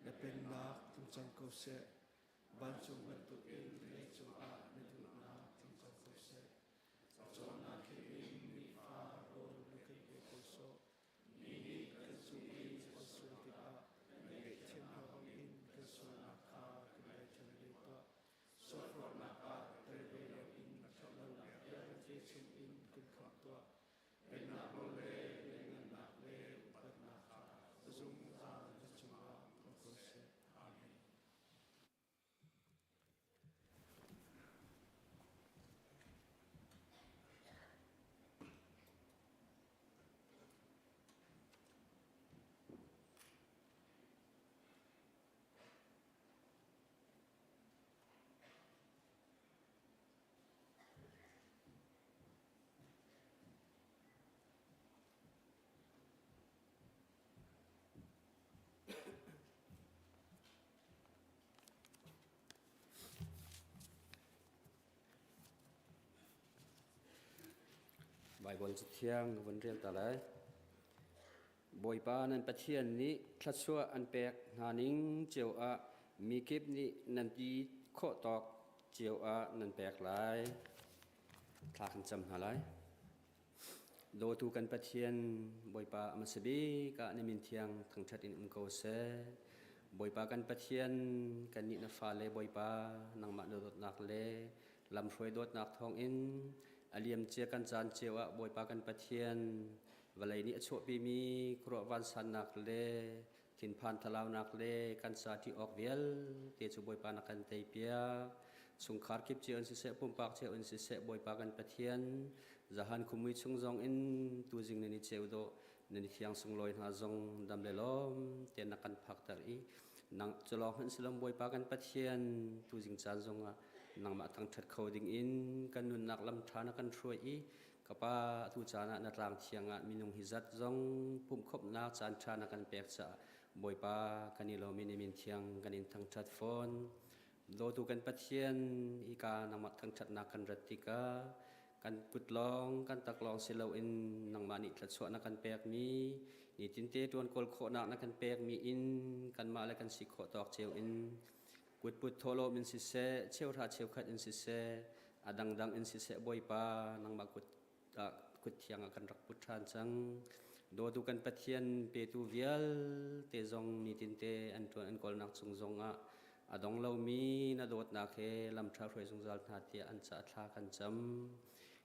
Na pennak tlung cang ko seh. Vancung bantukin vawleicung ah na duhnak tlung cang ko seh. Cawnak he in nifa rawl na kan pe ko sawh. Mi nih kan cung i an sual tikah ngaihthiam hna bangin kan sualnak kha kan ngaithiam ve tuah. Sualforhnak ah tel ve loin ṭhatlonak vialte chungin kan khamh tuah. Pennak nawl le lianngannak le upatnak kha zungzal na cungah um ko seh. Amen. Baibal Cathiang ka vun rel ta lai. Bawipa nan Pathian nih thluachuah an pek hna ning cio ah mi kip nih nan ti khawh tawk cio ah nan pek lai. Thla kan cam hna lai. Dawtu kan Pathian Bawipa a hmasa bik ah na min thiang thangṭhat in um ko seh. Bawipa kan Pathian kannih na fale Bawipa nangmah na dawtnak le lamhruai dawtnak thawngin a liamcia kan caan cio ah Bawipa kan Pathian vawlei nih a chuahpimi khuaruah vansannak le Thinphan thalaunak le kan sa ṭi awk vialte cu Bawipa na kan teipiak. Chungkhar kip cio in siseh, pumpak cio in siseh, Bawipa kan Pathian, zahan khumui chung zong in tuzing nan i ceu dawh, nan i thiang sunglawi hna zong dam le lawm tein na kan phakter i nang cu lawng hmanh silom Bawipa kan Pathian tuzing caan zongah nangmah thangṭhat kho ding in kan nunnak lam ṭha na kan hruai i ka pa atu caan ah na tlang thiang ah minung hi zat zong pumhkhawmhnak caan ṭha na kan pek caah Bawipa kan i lawm i na min thiang kan in thangṭhat fawn. Dawtu kan Pathian hika nangmah thangṭhatnak kan rat tikah kan kut lawng kan tak lawng si loin nangmah nih thluachuah na kan pekmi nitinte ṭuan kawl khawhnak na kan pekmi in kanmah le kan si khawh tawk cio in kutput thawhlawm in siseh cheuhra cheukhat in siseh a dangdang in siseh Bawipa nangmah kut kut thiang ah kan rak put ṭhan cang. Dawtu kan Pathian petu vialte zong nitinte an ṭuan an kawlnak cung zongah a dong lomi na dawtnak he lamṭha hruai zungzal hna tiah an caah thla kan cam.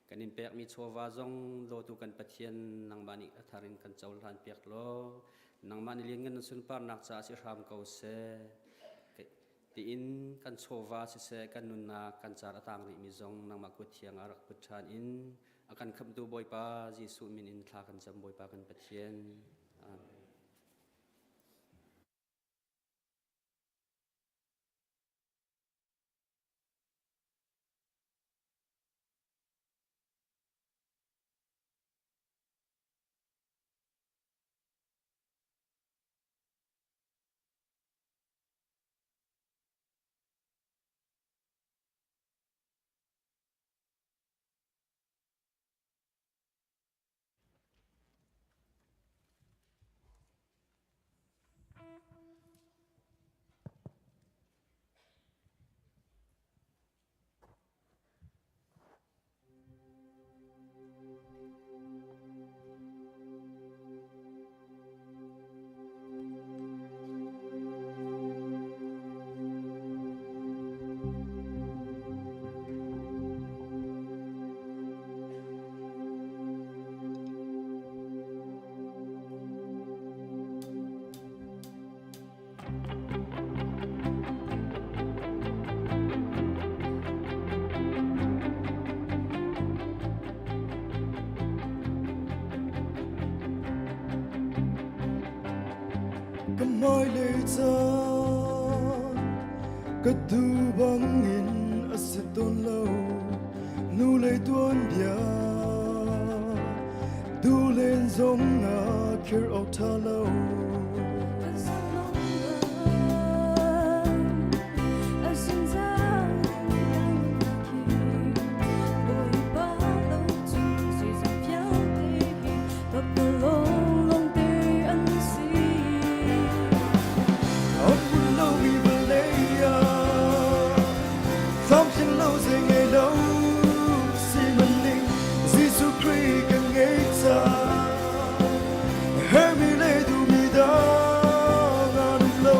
Kan in pekmi chawva zong dawtu kan Pathian nangmah nih a thar in kan cohlan piak law nangmah nih lianngan na sunparnak caah si hram ko seh. Tiin kan chawva siseh kan nunnak kan car a tang rihmi zong nangmah kut thiang ah rak put ṭhan in a kan khamhtu Bawipa Jesuh min in thla kan cam Bawipa kan Pathian. Amen. Ka hmailei caan ka duh bangin a si tawn lo nu lei tuanbia duh len zong ah khir awk ṭha lo. Jesuh Khrih kan ngei cang Hermi le duhmi dang an um lo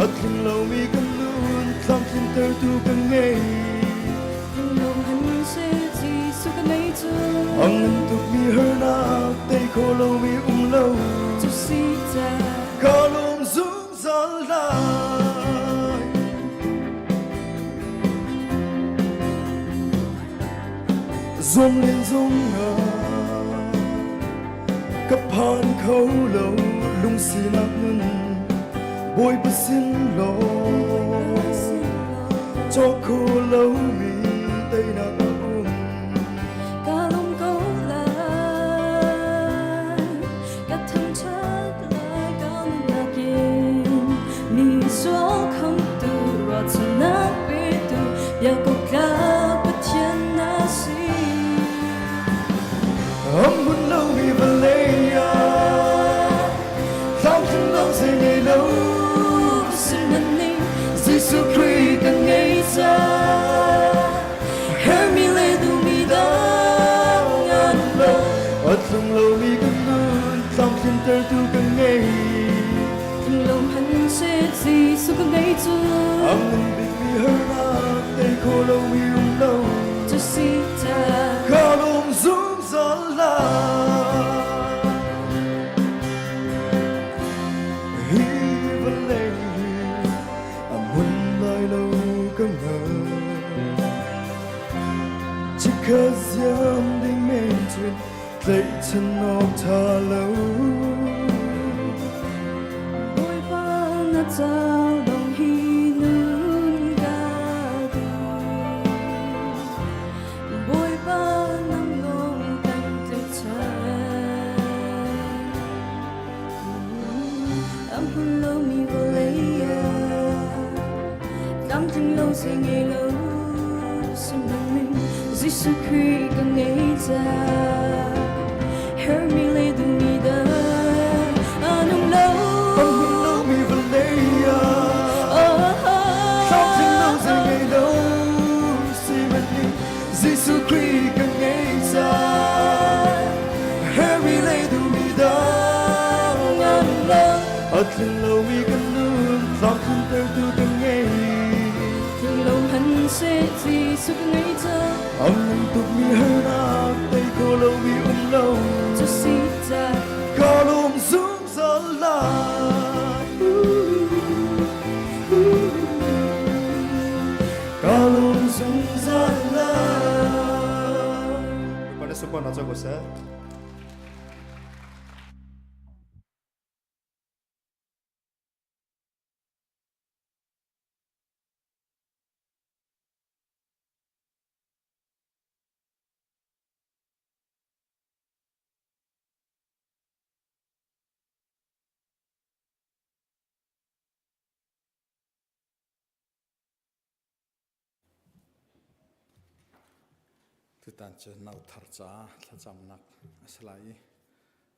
a tling lomi kan nun tlamtlintertu kan ngei A ngan tukmi harnak tei kho lomi um lo ka lawm zungzal lai Zum len zung ka phan kho lo lungsinak nun Bawipa sin law cawk kho lomi teinak a um Ka lung ko lai ka thangṭhat lai ka nunnak in mi sual khamtu ruahchannak petu biakawk tlak Pathian na si. Hmun lomi vawlei ah tlamtling lo zei ngei lo Sihmanhning Jesuh Khrih kan ngei cang hermi le duhmi dang an lo A tlung lomi kan nun tlamtlintertu kan ngei Lung han se Jesuh kan ngei cu A ngan bikmi harnak tei kho lomi um lo cu si ca Ka lawm zungzal lai. Hi. Siam ding men cun tlaihchan awk ṭha lo. Bawipa na ca lawng hi nun ka duh. Bawipa nang lawng kan tlaihchan. A hmun lomi vawlei ah tlamtling lo zei ngei lo sihmanhmin Jesuh Khrih ka ngei cang. Hermi le duhmi dah a nung lo. A hmun lomi vawlei ah tlamtling lo zei ngei lo sihmanhmin Jesuh Khrih ka ngei cang. Hermi le duhmi dah a nung lo. A tling lomi kan nun tlamtlintertu ka ngei. Tling lo hmanhseh Jesuh ka ngei cang. A ngan tukmi harnak tei kho lomi um lo. Cu si ca Ka lawm zungzal lai. Ka lawm zungzal lai. Bawipa na sunparnak co ko seh. Tutan cu nauthar ca thlacamnak a si lai i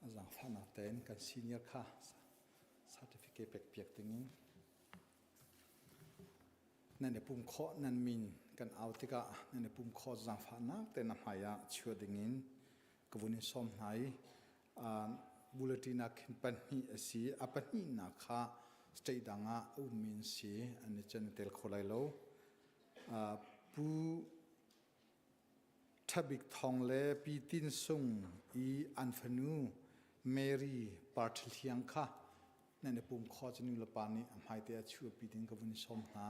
a zaangfahnak tein kan senior kha certificate pek piak dingin nan i pum khawh nan min kan au tikah nan i pum khawh zaangfahnak tein a hmai ah chuah dingin ka vun in sawm hna i bulletin ah khin pahnih a si a pahnihnak kha state dang ah a ummi an si an i cun tel kho lai lo pu Ṭhabik Thawng le Pi Tin Sung i an fanu Mary Parthliang kha nan i pum kho cu nu le pa nih a hmaite ah chuahpi ding ka vun sawm hna.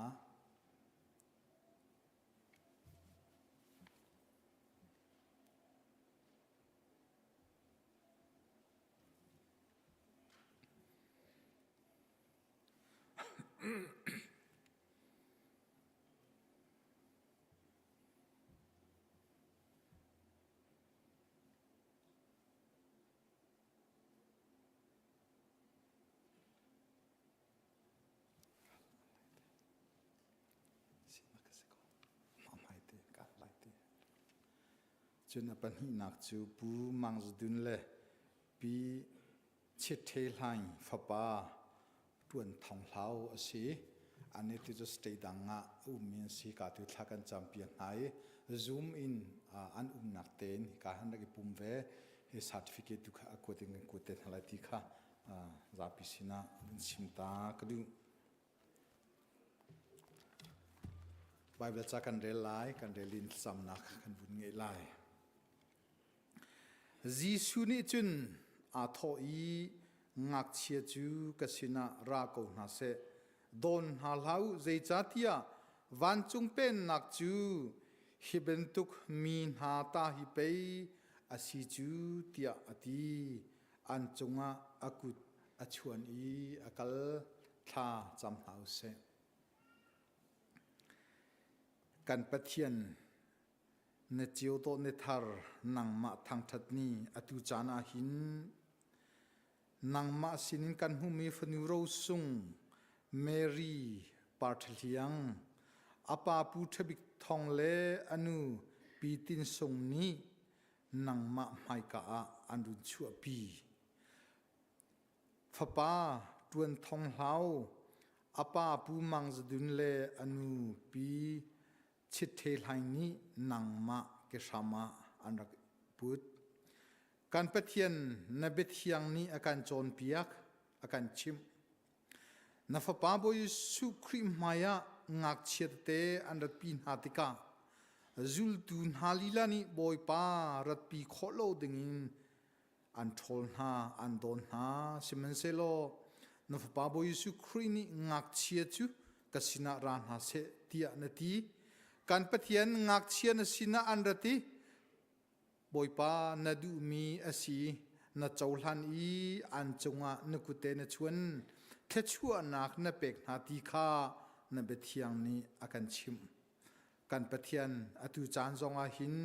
Cun a pahnihnak cu Pu Mang Za Dun le Pi Chit Ṭhe Hlaing fapa Ṭuan Thawng Hlau a si. Annih tu cu state dang ah a ummi an si. Ka tu thla kan campiak hna i Zoom in an umnak tein hika han rak i pum ve. Hi certificate tu kha a kuat in kan kuat te hna lai ti kha zapi sinah vun chim ta ka duh. Bible ca kan rel lai, kan rel in thlacamnak kan vun ngeih lai. Jesuh nih cun aa thawh i ngakchia cu ka sinah ra ko hna seh, dawn hna hlah u, zeicahtiah vancung pennak cu hi bantuk mi hna ta hi pei a si cu, tiah a ti. An cungah a kut a chuan i a kal. Thla cam hna u sih. Kan Pathian Na cio tawh ni thar nangmah thangṭhat ni atu caan ah hin nangmah sinin kan hmuhmi fanu rosung Mary Parthahliang a pa Pu Ṭhabik Thawng le a nu Pi Tin Sung nih nangmah hmaika ah an run chuahpi. Fapa Ṭuan Thong Hlau a pa Pu Mang Za Dun le a nu Pi Chitṭhe hlaing nih nangmah kehram ah an rak put. Kan Pathian na biathiang nih a kan cawnpiak, a kan chimh. Na Fapa Bawi Jesuh Khrih hmai ah ngakchia tete an ratpi hna tikah zultu hna lila nih Bawipa ratpi khawh lo dingin an ṭhawl hna, an dawn hna. Sihmanhsehlaw na Fapa Bawi Jesuh Khrih nih ngakchia cu ka sinah ra hna seh tiah na ti. Kan Pathian ngakchia na sinah an rat i. Bawipa na duhmi a si na cohlan i an cungah na kute na chuan thluachuahnak na pek hna ti kha na biathiang nih a kan chimh. Kan Pathian atu caan zongah hin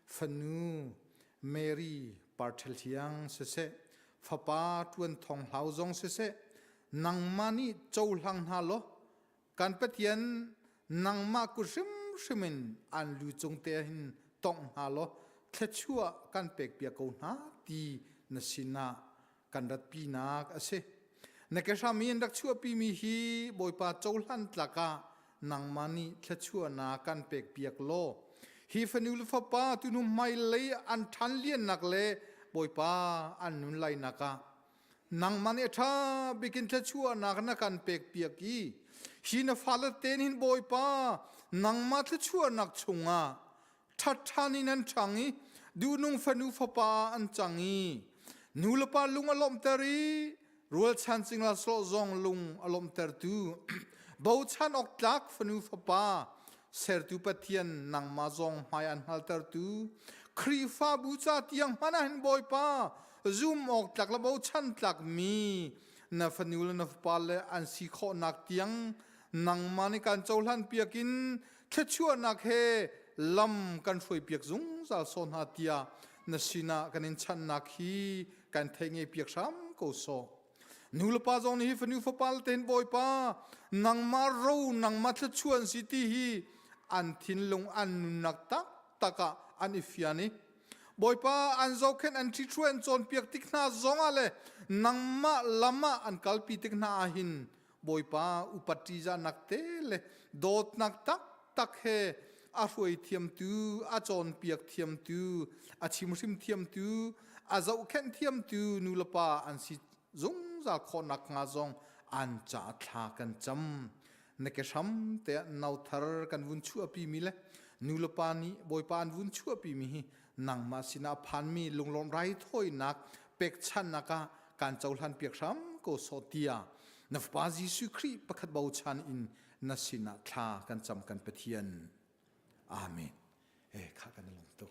fanu Mary Parthel Thiang siseh fapa Ṭuan Thong Hlau zong siseh nangmah nih cohlang hna law Kan Pathian nangmah kut hrimhrim in an lu cung te hin tongh hna law thluachuah kan pekpiak ko hna ti na sinah kan ratpinak a si. Na kehram i an rak chuahpimi hi Bawipa cohlan tlak ah nangmah nih thluachuahnak kan pekpiak law hi fanu le fapa tunu hmailei an ṭhan liannak le Bawipa an nun lainak ah Nangmah nih a ṭha bikin thluachuahnak na kan pekpiak i hi na fale ten hin Bawipa nangmah thluachuahnak chungah ṭhatṭhan in an ṭhang i duhnung fanu fapa an cang i nu le pa lung a lawmhter i rualchan cingla sawh zong lung a lawmhtertu bochan awk tlak fanu fapa sertu Pathian nangmah zong hmai an hngaltertu Khrihfabu ca tiang hmanh ah hin Bawipa zum awk tlak le bochan tlakmi na fanu le na fapa le an si khawhnak tiang nangmah nih kan cohlan piak in thluachuahnak he lam kan hruai piak zungzal saw hna tiah na sinah kan in channak hi kan thei ngei piak hram ko sawh. Nu le pa zong nih hi fanu fapa le tein Bawipa nangmah ro nangmah thluachuah an si ti hi an thinlung an nunnak taktak ah an i fian i Bawipa an zohkhenh an ṭhithruai an cawnpiak tik hna zongah le nangmah lam ah an kalpi tik hna ah hin Bawipa upat ṭihzahnak te le dawtnak taktak he a hruai thiamtu, a cawnpiak thiamtu, a chimhrim thiamtu, a zohkhenh thiamtu nulepa an si zungzal khawhnak hnga zong an ca thla kan cam. Na ke hram te ah nauthar kan vun chuahpi mi le nulepa nih Bawipa an vun chuahpi mi hi nangmah sinah phanmi lunglawm raithawinak pekchanhnak ah kan cohlan piak hram ko sawh tiah na Fapa Jesuh Khrih pakhat bochan in na sinah thla kan cam kan Pathian. Amen. Eh kha kan lung tuk.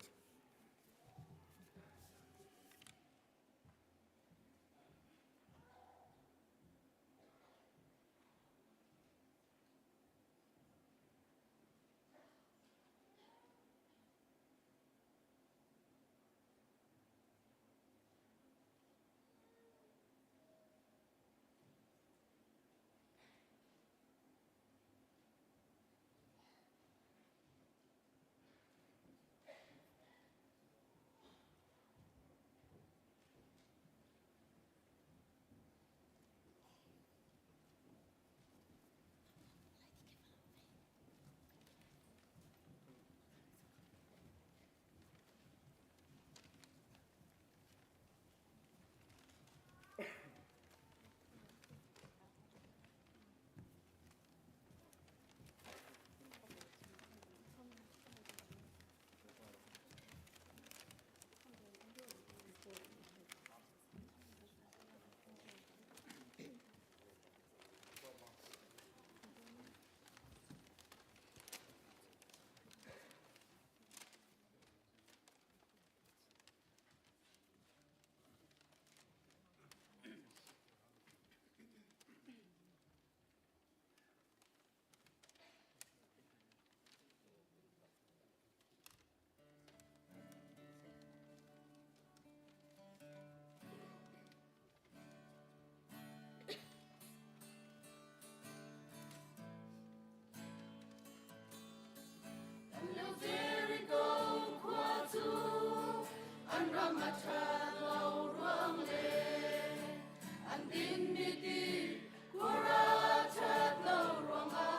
Jericho khua cu an ram a ṭhat lo ruang le an dinmi ti khua ṭhat lo ruangah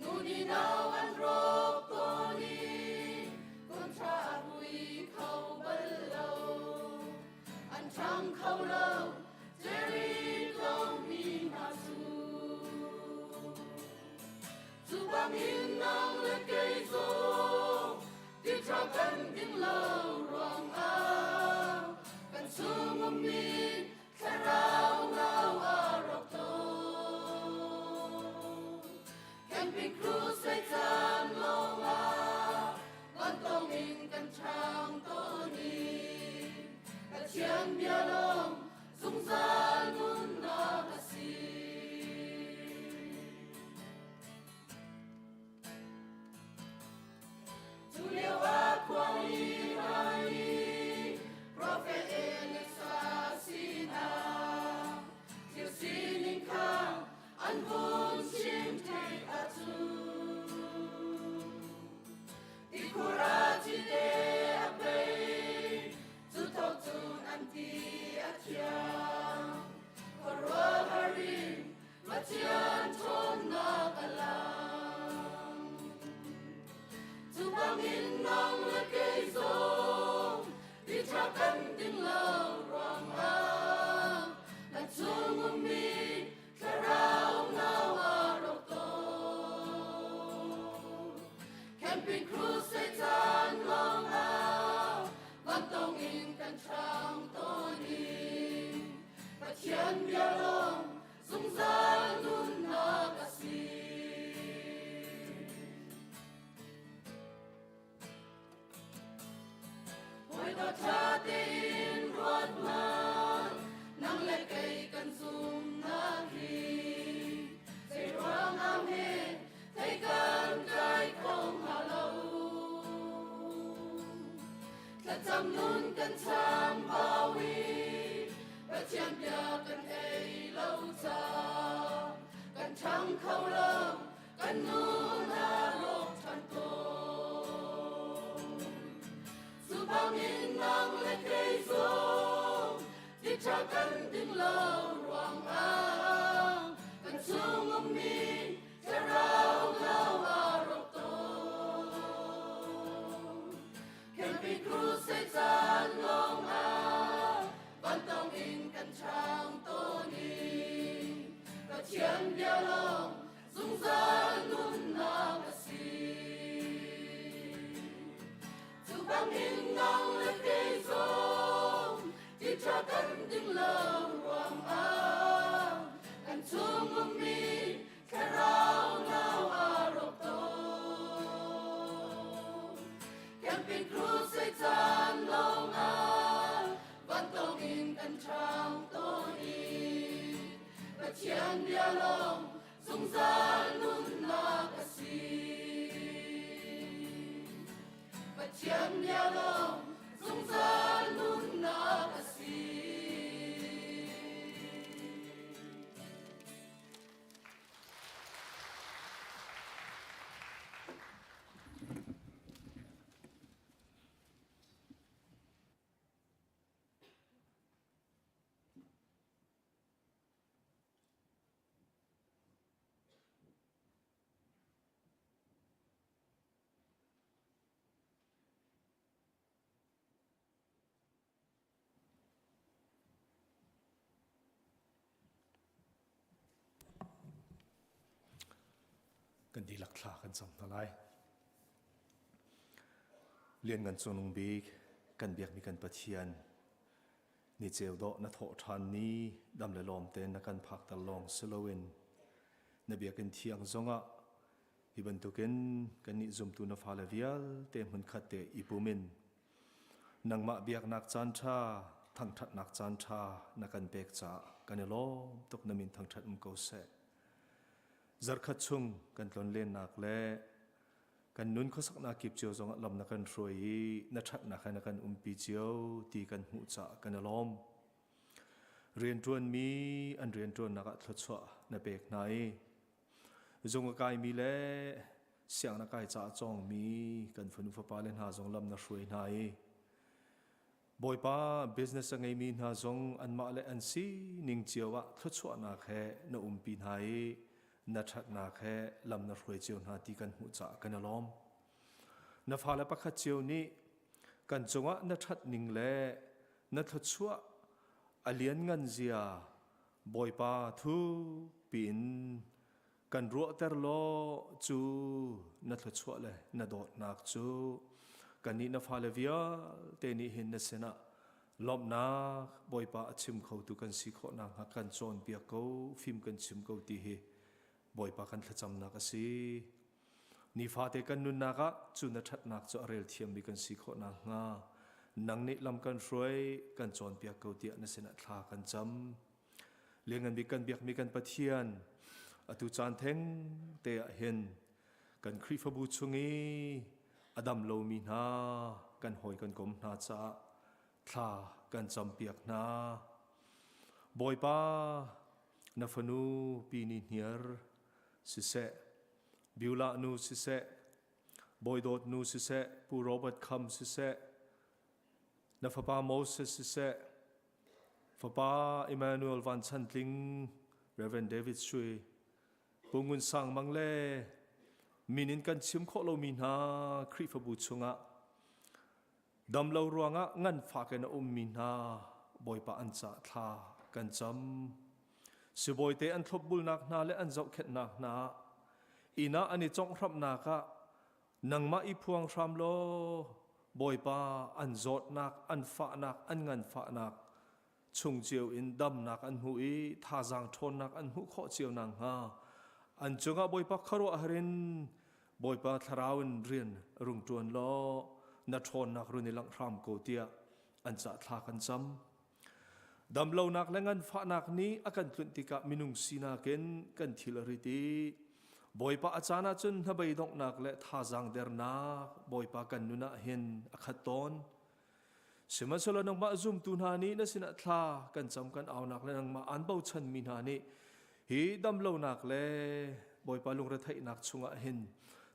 nu nih nau an rawk tawn i kontra a vui kho bal lo an ṭhang kho lo Jericho mi hna cu cu bangin nang le kei zong ti ṭha kan ding lo ruangah kan chung ummi thlarau nau a rawk tawn. Camping crusade caan lawngah van. Pathian bia lawng zungzal nunnak a si. Hawi ṭha tein ruat hmanh, nang le kei kan zumnak hi. Zeiruangah hme thei kan kai kho hnga lo. Thlacam nun kan chambau i Pathian bia kan ei lo ca. Kan ṭhang kho lo, kan nun a rawk ṭhan tawn. Cu bangin nang le kei zong ti ṭha kan ding lo ruangah kan chung ummi thlarau lo a rawk tawn. Camping crusade caan lawngah vantawng in kan ṭhang tawn i Pathian bia lawng zungzal nunnak a si. Cu bangin nang le kei zong ti ṭha kan ding lo ruangah kan chung ummi thlarau nau a rawk tawn. Camping crusade caan lawngah vantawng in kan ṭhang tawn i Pathian bia lawng zungzal nunnak a si. Pathian bia lawng zungzal nunnak a si. Kan dihlak thla kan cam hna lai. Lianngan Cungnung Bik, kan biakmi kan Pathian, ni ceu dawh na thawh ṭhan ni dam le lawm tein na kan phakter lawng si loin na biakinn thiang zongah hi bantukin kannih zumtu na fale vialte hmunkhat te i pum in nangmah biaknak caan ṭha thangṭhatnak caan ṭha na kan pek caah kan i lawm tuk na min thangṭhat um ko seh zarkhat chung kan tlonlennak le kan nun khuasaknak kip cio zongah lam na kan hruai i na ṭhatnak he na kan umpi cio ti kan hmuh caah kan i lawm. Rianṭuanmi an rianṭuannak ah thluachuah na pek hna i zung a kaimi le sianginn a kai caah cawngmi kan fanu fapa le hna zong lam na hruai hna i Bawipa business a ngeimi hna zong anmah le an sining cio ah thluachuahnak he na umpi hna i na ṭhatnak he lam na hruai cio hna ti kan hmuh caah kan i lawm. Na fale pakhat cio nih kan cungah na ṭhat ning le na thluachuah a lianngan zia Bawipa thuk piin kan ruahter law cu na thluachuah le na dawtnak cu kannih na fale vialte nih hin na sinah lawmhnak Bawipa a chim khotu kan si khawh nakhnga kan cawnpiak ko fim kan chim ko ti hi Bawipa kan thlacamnak a si. Nifate kan nunnak ah cu na ṭhatnak cu a rel thiammi kan si khawh nakhnga nang nih lam kan hruai kan cawnpiak ko tiah na sinah thla kan cam. Lianngan bik kan biakmi kan Pathian atu caan theng te ah hin kan Khrihfabu chung i a dam lomi hna kan hawi kan kom hna caah thla kan campiak hna. Bawipa na fanu pi ni hniar siseh Beulah nu siseh Bawi Dawt nu siseh Pu Robert Kham siseh na fapa Moses siseh Fapa Emmanuel Van Chan Tling, Rev. David Sui, Pu Ngun Sang Mang le min in kan chim khawh lomi hna Khrihfabu chungah damlo ruangah nganfak in a ummi hna Bawipa an cah thla kan cam. Sibawi te an thlopbulnak hna le an zohkhenhnak hna inn ah an i conghhramhnak ah nangmah i phuang hram law Bawipa an zawtnak, an fahnak, an nganfahnak. chung cio in damnak an hmuh i thazaang ṭhawnnak an hmuh khawh cio nakhnga an cungah Bawipa khuaruahhar in Bawipa thlarau in rian rung ṭuan law na ṭhawnnak run i langh hram ko tiah an cah thla kan cam. Damlonak le nganfahnak nih a kan tlunh tikah minung sinak in kan thil a rit i Bawipa a caan ahcun hnabei donghnak le thazaang dernak Bawipa kan nun ah hin a khat tawn. Sihmanhsehlaw nangmah zumtu hna nih na sinah thla kan cam kan aunak le nangmah aan bochanmi hna nih hi damlonak le Bawipa lungretheihnak chungah hin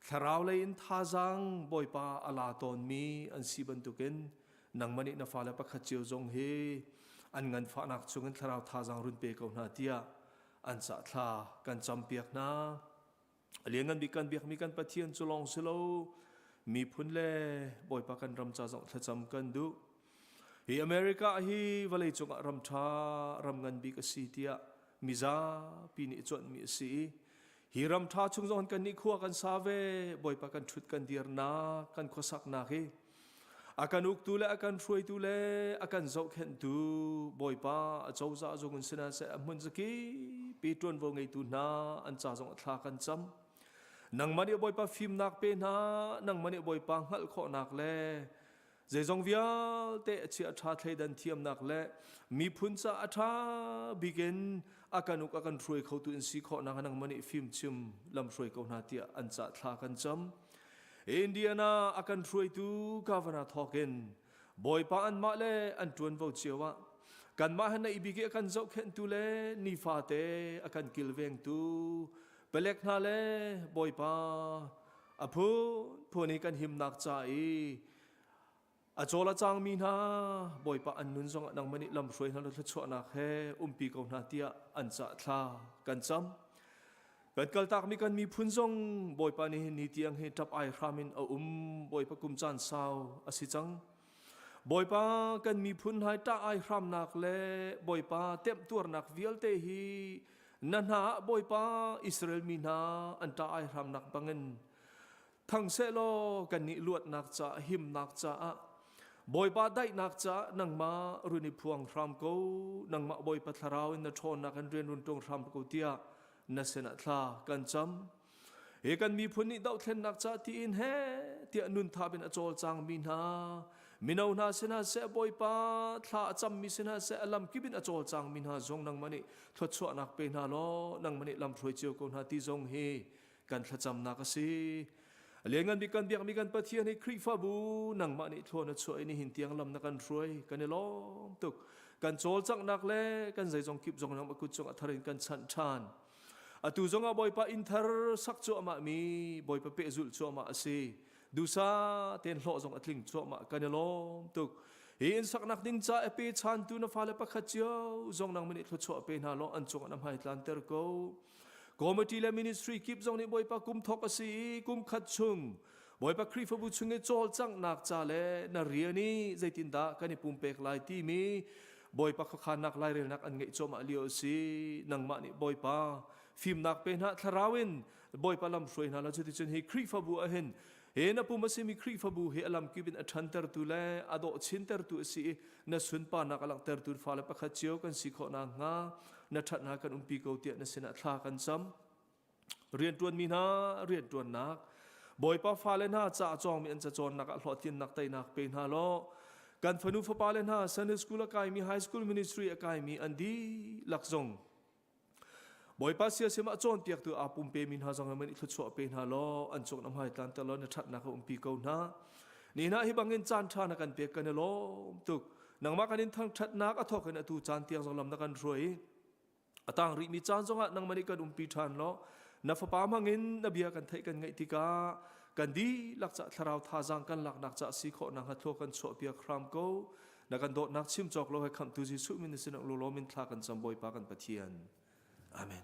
thlarau lei in thazaang Bawipa a la tawnmi an si bantukin nangmah nih na fale pakhat cio zong hi an nganfahnak chungin thlarau thazaang run pe ko hna tiah an cah thla kan campiak hna. A lianngan bik kan biakmi kan Pathian cu lawng si lo miphun le Bawipa kan ram ca zong thlacam kan duh. Hi America hi vawlei cungah ram ṭha ram ngan bik a si tiah mizapi nih cuanhmi a si i hi ram ṭha chung zong kan nih khua kan sa ve Bawipa kan ṭhut kan dirnak kan khuasaknak hi A kan uktu le a kan hruaitu le a kan zohkhenhtu Bawipa a cozah zung in sihna seh a hmun zakipi ṭuanvo ngeitu hna an ca zong a thla kan cam. Nangmah nih Bawipa fimnak pe hna, nangmah nih Bawipa hngalh khawhnak le zeizong vialte a chia ṭha thleidan thiamnak le miphun ca a ṭha bik in a kan uk a kan hruai khotu in si khawhnak nangmah nih fimchim lam hruai ko hna tiah an ca thla kan cam. Indiana a kan hruaitu governor thawkin Bawipa anmah le an ṭuanvo cio ah kanmah he naih bik i a kan zohkhenhtu le nifate a kan kilvengtu palek hna le Bawipa a phunphun i kan himnak ca i a cawl a cangmi hna Bawipa an nun zongah nangmah nih lamhruai hna law thluachuahnak he umpi ko hna tiah an cah thla kan cam. Kan kaltakmi kan miphun zong Bawipa nih ni tiang hi ṭap ai hram in a um Bawipa kum caan sau a si cang. Bawipa kan miphun hai ṭah ai hramnak le Bawipa temhtuarnak vialte hi na hna ah Bawipa Israel mi hna an ṭah ai hramnak bangin Thang sehlaw kannih luatnak caah himnak caah Bawipa daihnak caah nangmah run i phuang hram ko nangmah Bawipa thlarau in na ṭhawnnak in rian run ṭung hram ko tiah na sinah thla kan cam. Hi kan miphun nih dohthlennak ca tiin he tiah nun thap in a cawlcang mi hna mino hna sinah seh Bawipa thla a cammi sinah seh a lam kip in a cawlcang mi hna zong nangmah nih thluachuahnak pe hna law nangmah nih lamhruai cio ko hna ti zong hi kan thlacamnak a si lianngan bik kan biakmi kan Pathian hi Khrihfabu nangmah nih thlua na chuah i nihin tiang lam na kan hruai kan i lawm tuk kan cawlcanghnak le kan zeizong kip zong nangmah kut cung a thar in kan chanh ṭhan atu zongah Bawipa inn thar sak cuahmah mi Bawipa pehzulh cuahmah a si dusa ten hlawh zong a tling cuahmah kan i lawm tuk hi inn saknak ding ca a pe chantu na fale pakhat cio zong nangmah nih thluachuah pe hna law an cungah na hmai tlanter ko Committee le ministry kip zong nih Bawipa kum thawk a si i kum khat chung Bawipa Khrihfabu chung i cawlcanghnak ca le na rian i zeitindah kan i pumpek lai timi Bawipa khuakhannak lairelnak an ngeih cuahmah lio a si. Nangmah nih Bawipa fimnak pe hna thlarau in Bawipa lam hruai hna la cuticun hi Khrihfabu ah hin Hi na pum a simi Khrihfabu hi a lamkip in a ṭhantertu le a dawh chintertu a si i na sunparnak a langhtertu fale pakhat cio kan si khawh nakhnga na ṭhatnak kan umpi ko tiah na sinah thla kan cam. Rianṭuanmi hna rianṭuannak Bawipa fale hna ca a cawngmi an cacawnnak ah hlawhtlinnak teinak pe hna law kan fanu fapale hna Sunday school a kaimi high school ministry a kaimi an dihlak zong Bawipa siasim ah cawnpiaktu aa pumpemi hna zong in i thluachuah pe hna law an cung na hmai tlanter law na ṭhatnak a umpi ko hna. Ni hna hi bangin caan ṭha na kan pek kan i lawm tuk. Nangmah kan in thangṭhatnak a thawk in atu caan tiang zong lam na kan hruai. A tang rihmi caan zongah nangmah nih kan umpi ṭhan law na fapa hmangin na bia kan theih kan ngaih tikah kan dihlak ca thlarau thazaang kan laknak ca si khawh nakhnga thlua kan chuahpiak hram ko. Na kan dawtnak chim cawk lo he khamhtu Jesuh min na sinah lulawm in thla kan cam Bawipa kan Pathian. Amen.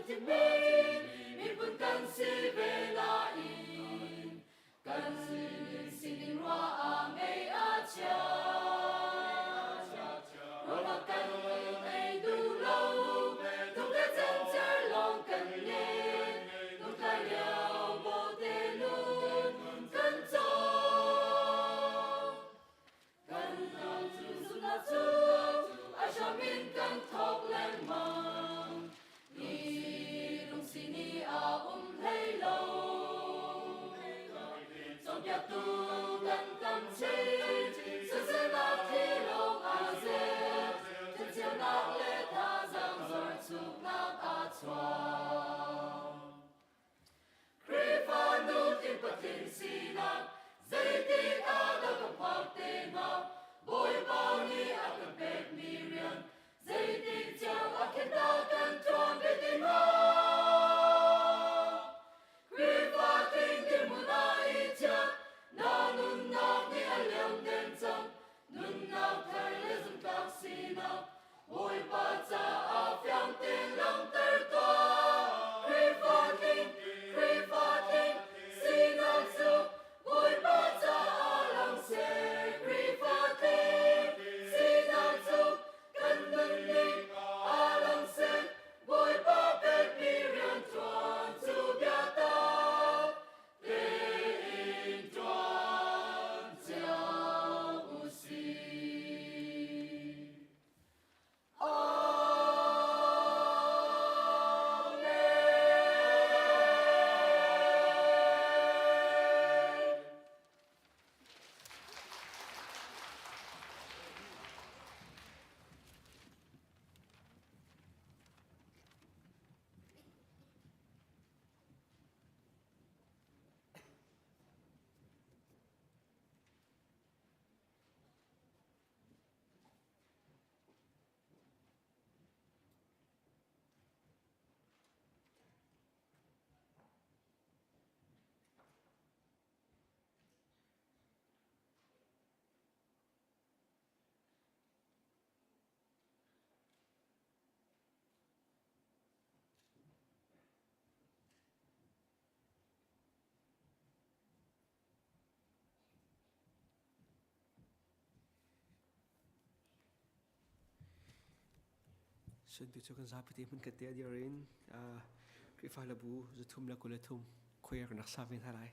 thimmi miphun kan si ve nain kan sining sining ruah ah ngei a chia. Ruah kan ei duh lo, tuk le cencer lawng kan ngen, nungtlai lio bawhte nun kan cawng. Kan ram cu zumhnak cu a hram in kan thawk lengmang. Hi lungsi nih a um hlei lo. Cawnpiaktu kan tam chin, soiselnak thi lawng aa zet. Ṭhencheunak le thazaang zorchuknak aa chuak. Khrihfa nutling patling sinak zeitik ah dah ka phak te hnga? Bawipa nih a kan pekmi rian zeitik cio ah khin dah kan ṭuan ve te hnga? Khrihfa tling dirhmun ah i chiah, na nunnak nih a liam deng cang. Nunnak thar le zumhtlak sinak Bawipa caah fiang tein langhter tuah. Khrihfa tling, Khrihfa tling sinak cu Bawipa caah lang seh. Khrihfa tling sinak cu kan nunning aa lang seh. Bawipa pekmi rianṭuan cu biatak tein ṭuan cio u sih. Amen. Suntu cu kan zapi te hmun khat te a dir in Khrihfa labu zathum le 23 choir kan rak sa ve hna lai.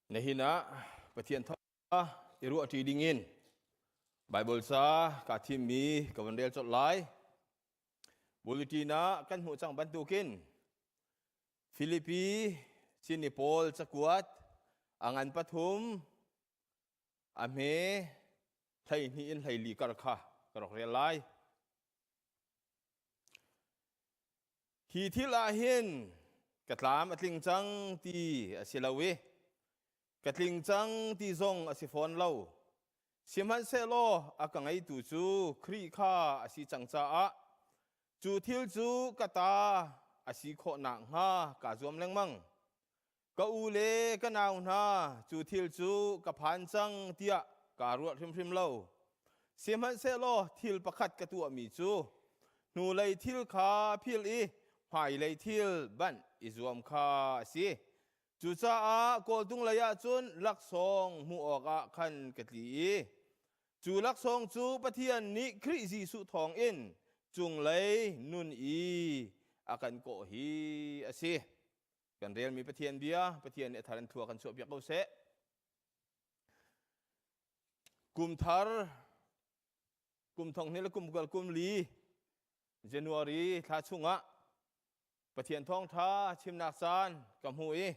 Nihin ah Pathian thawngṭha i ruahṭi dingin Baibal ca kaa thimmi ka van rel colh lai. Bulletin ah kan hmuh cang bantukin Filipi sini Paul cakuat a ngan pathum a hme 12 in 14 kar kha ka rak rel lai. Hi thil ah hin ka tlam a tling cang ti a si lo i ka tling cang ti zong a si fawn lo. Sihmanhsehlaw a ka ngeitu cu Khrih kha a si cang caah cu thil cu ka ta a si khawh nakhnga kaa zuam lengmang. Ka u le ka nau hna, cu thil cu ka phan cang tiah kaa ruah hrimhrim lo. Sihmanhsehlaw thil pakhat ka tuahmi cu hnulei thil kha philh i hmailei thil banh i zuam kha a si. Cucaah kawltung lei ah cun laksawng hmuh awkah khan ka tli i cu laksawng cu Pathian nih Khrih Jesuh thawngin cunglei nun i a kan kawh hi a si. Kan relmi Pathian bia, Pathian nih a thar in thlua kan chuahpiak ko seh. Kum thar, kum thong hnih le kum kul kum li, January thla chungah Pathian thawngṭha chimnak caan ka hmu i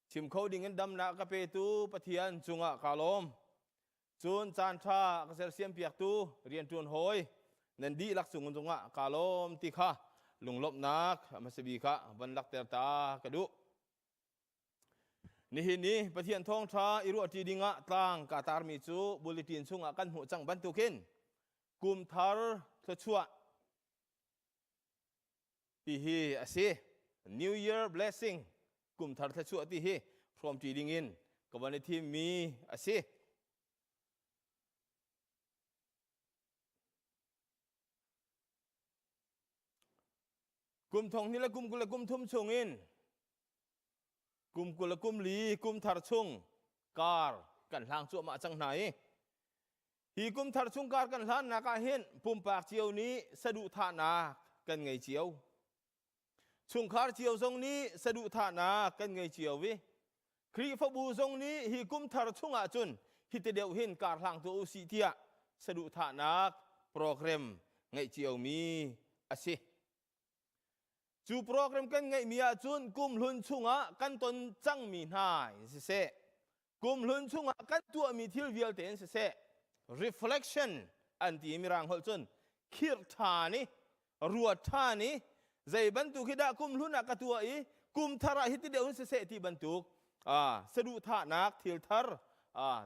chim kho ding in damnak ka petu Pathian cungah kaa lawm. Cun caanṭha ka sersiampiaktu rianṭuan hawi nan dihlak cung cungah kaa lawm ti kha lunglawmhnak a hmasa bik ah van lakter ta ka duh. Nihin ni Pathian thawngṭha i ruahṭi dingah tlang kaa tarmi cu bulletin chungah kan hmuh cang bantukin kum thar thluachuah ti hi a si. New Year blessing kum thar thluachuah ti hi hrawmṭi dingin ka van i thimmi a si. Kum thong hnih le kum 20 le kum thum chungin kum 20 le kum li kum thar chung kar kan hlang cuahmah cang hna i Hi kum thar chung kar kan hlannak ah hin pumpak cio nih saduhthahnak kan ngei cio. Chungkhar cio zong nih saduhthahnak kan ngei cio i Khrihfabu zong nih hi kum thar chungah cun hi te deuh hin kar hlang tuah u sih tiah saduhthahnak program ngeih ciomi a si. Cu program kan ngeihmi ahcun kumhlun chungah kan ton cangmi hna in siseh, kumhlun chungah kan tuahmi thil vialte in siseh, reflection an ti i mirang holh cun khirh ṭhan i ruat ṭhan i zei bantuk hi dah kumhlun ah ka tuah i kum thar ah hiti deuh in siseh ti bantuk saduhthahnak thil thar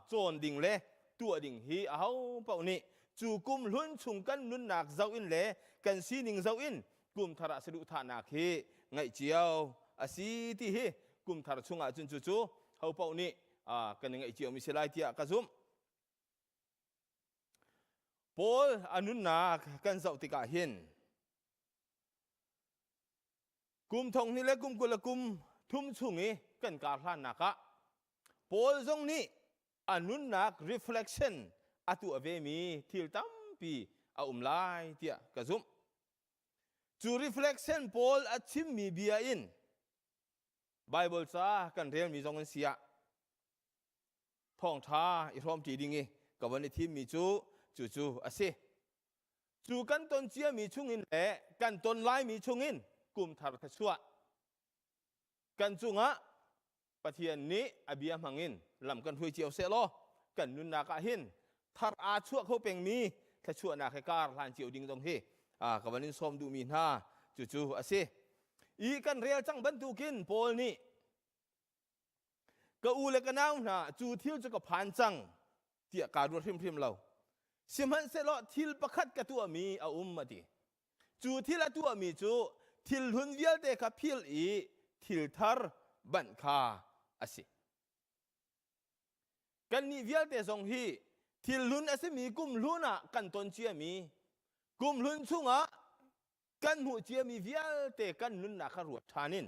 cawn ding le tuah ding hi aho paoh nih cu kum hlun chung kan nunnak zoh in le kan sining zoh in kum thar ah saduhthahnak hi ngaih cio a si ti hi kum thar chungah cun cu cu ho paoh nih kan i ngaih cio mi si lai tiah ka zumh. Paul a nunnak kan zoh tikah hin kum thong hnih le kum 20 le kum thum chung i kan kar hlannak ah Paul zong nih a nunnak reflection a tuah vemi thil tampi a um lai tiah ka zumh. Cu reflection pawl a chimmi bia in Bible ca kan relmi zong in siah thawngṭha i hrawmṭi ding i ka von i thimmi cu cucu a si. Cu kan ton ciami chungin le kan ton laimi chungin kum thar thluachuah kan cungah Pathian nih a bia hmangin lam kan hruai cio seh law kan nunnak ah hin thar aa chuah kho pengmi thluachuahnak he kar hlan cio ding zong hi ka van in sawm duhmi hna cucu a si. I kan rel cang bantukin Paul nih ka u le ka nau hna cu thil cu ka phan cang tiah kaa ruat hrimhrim lo. Sihmanhsehlaw thil pakhat ka tuahmi a um a ti. Cu thil a tuahmi cu thil hlun vialte kha philh i thil thar banh kha a si. Kannih vialte zong hi thil hlun a simi kum hlun ah kan ton ciami, kum hlun chungah kan hmuh ciami vialte kan nunnak kha ruat ṭhan in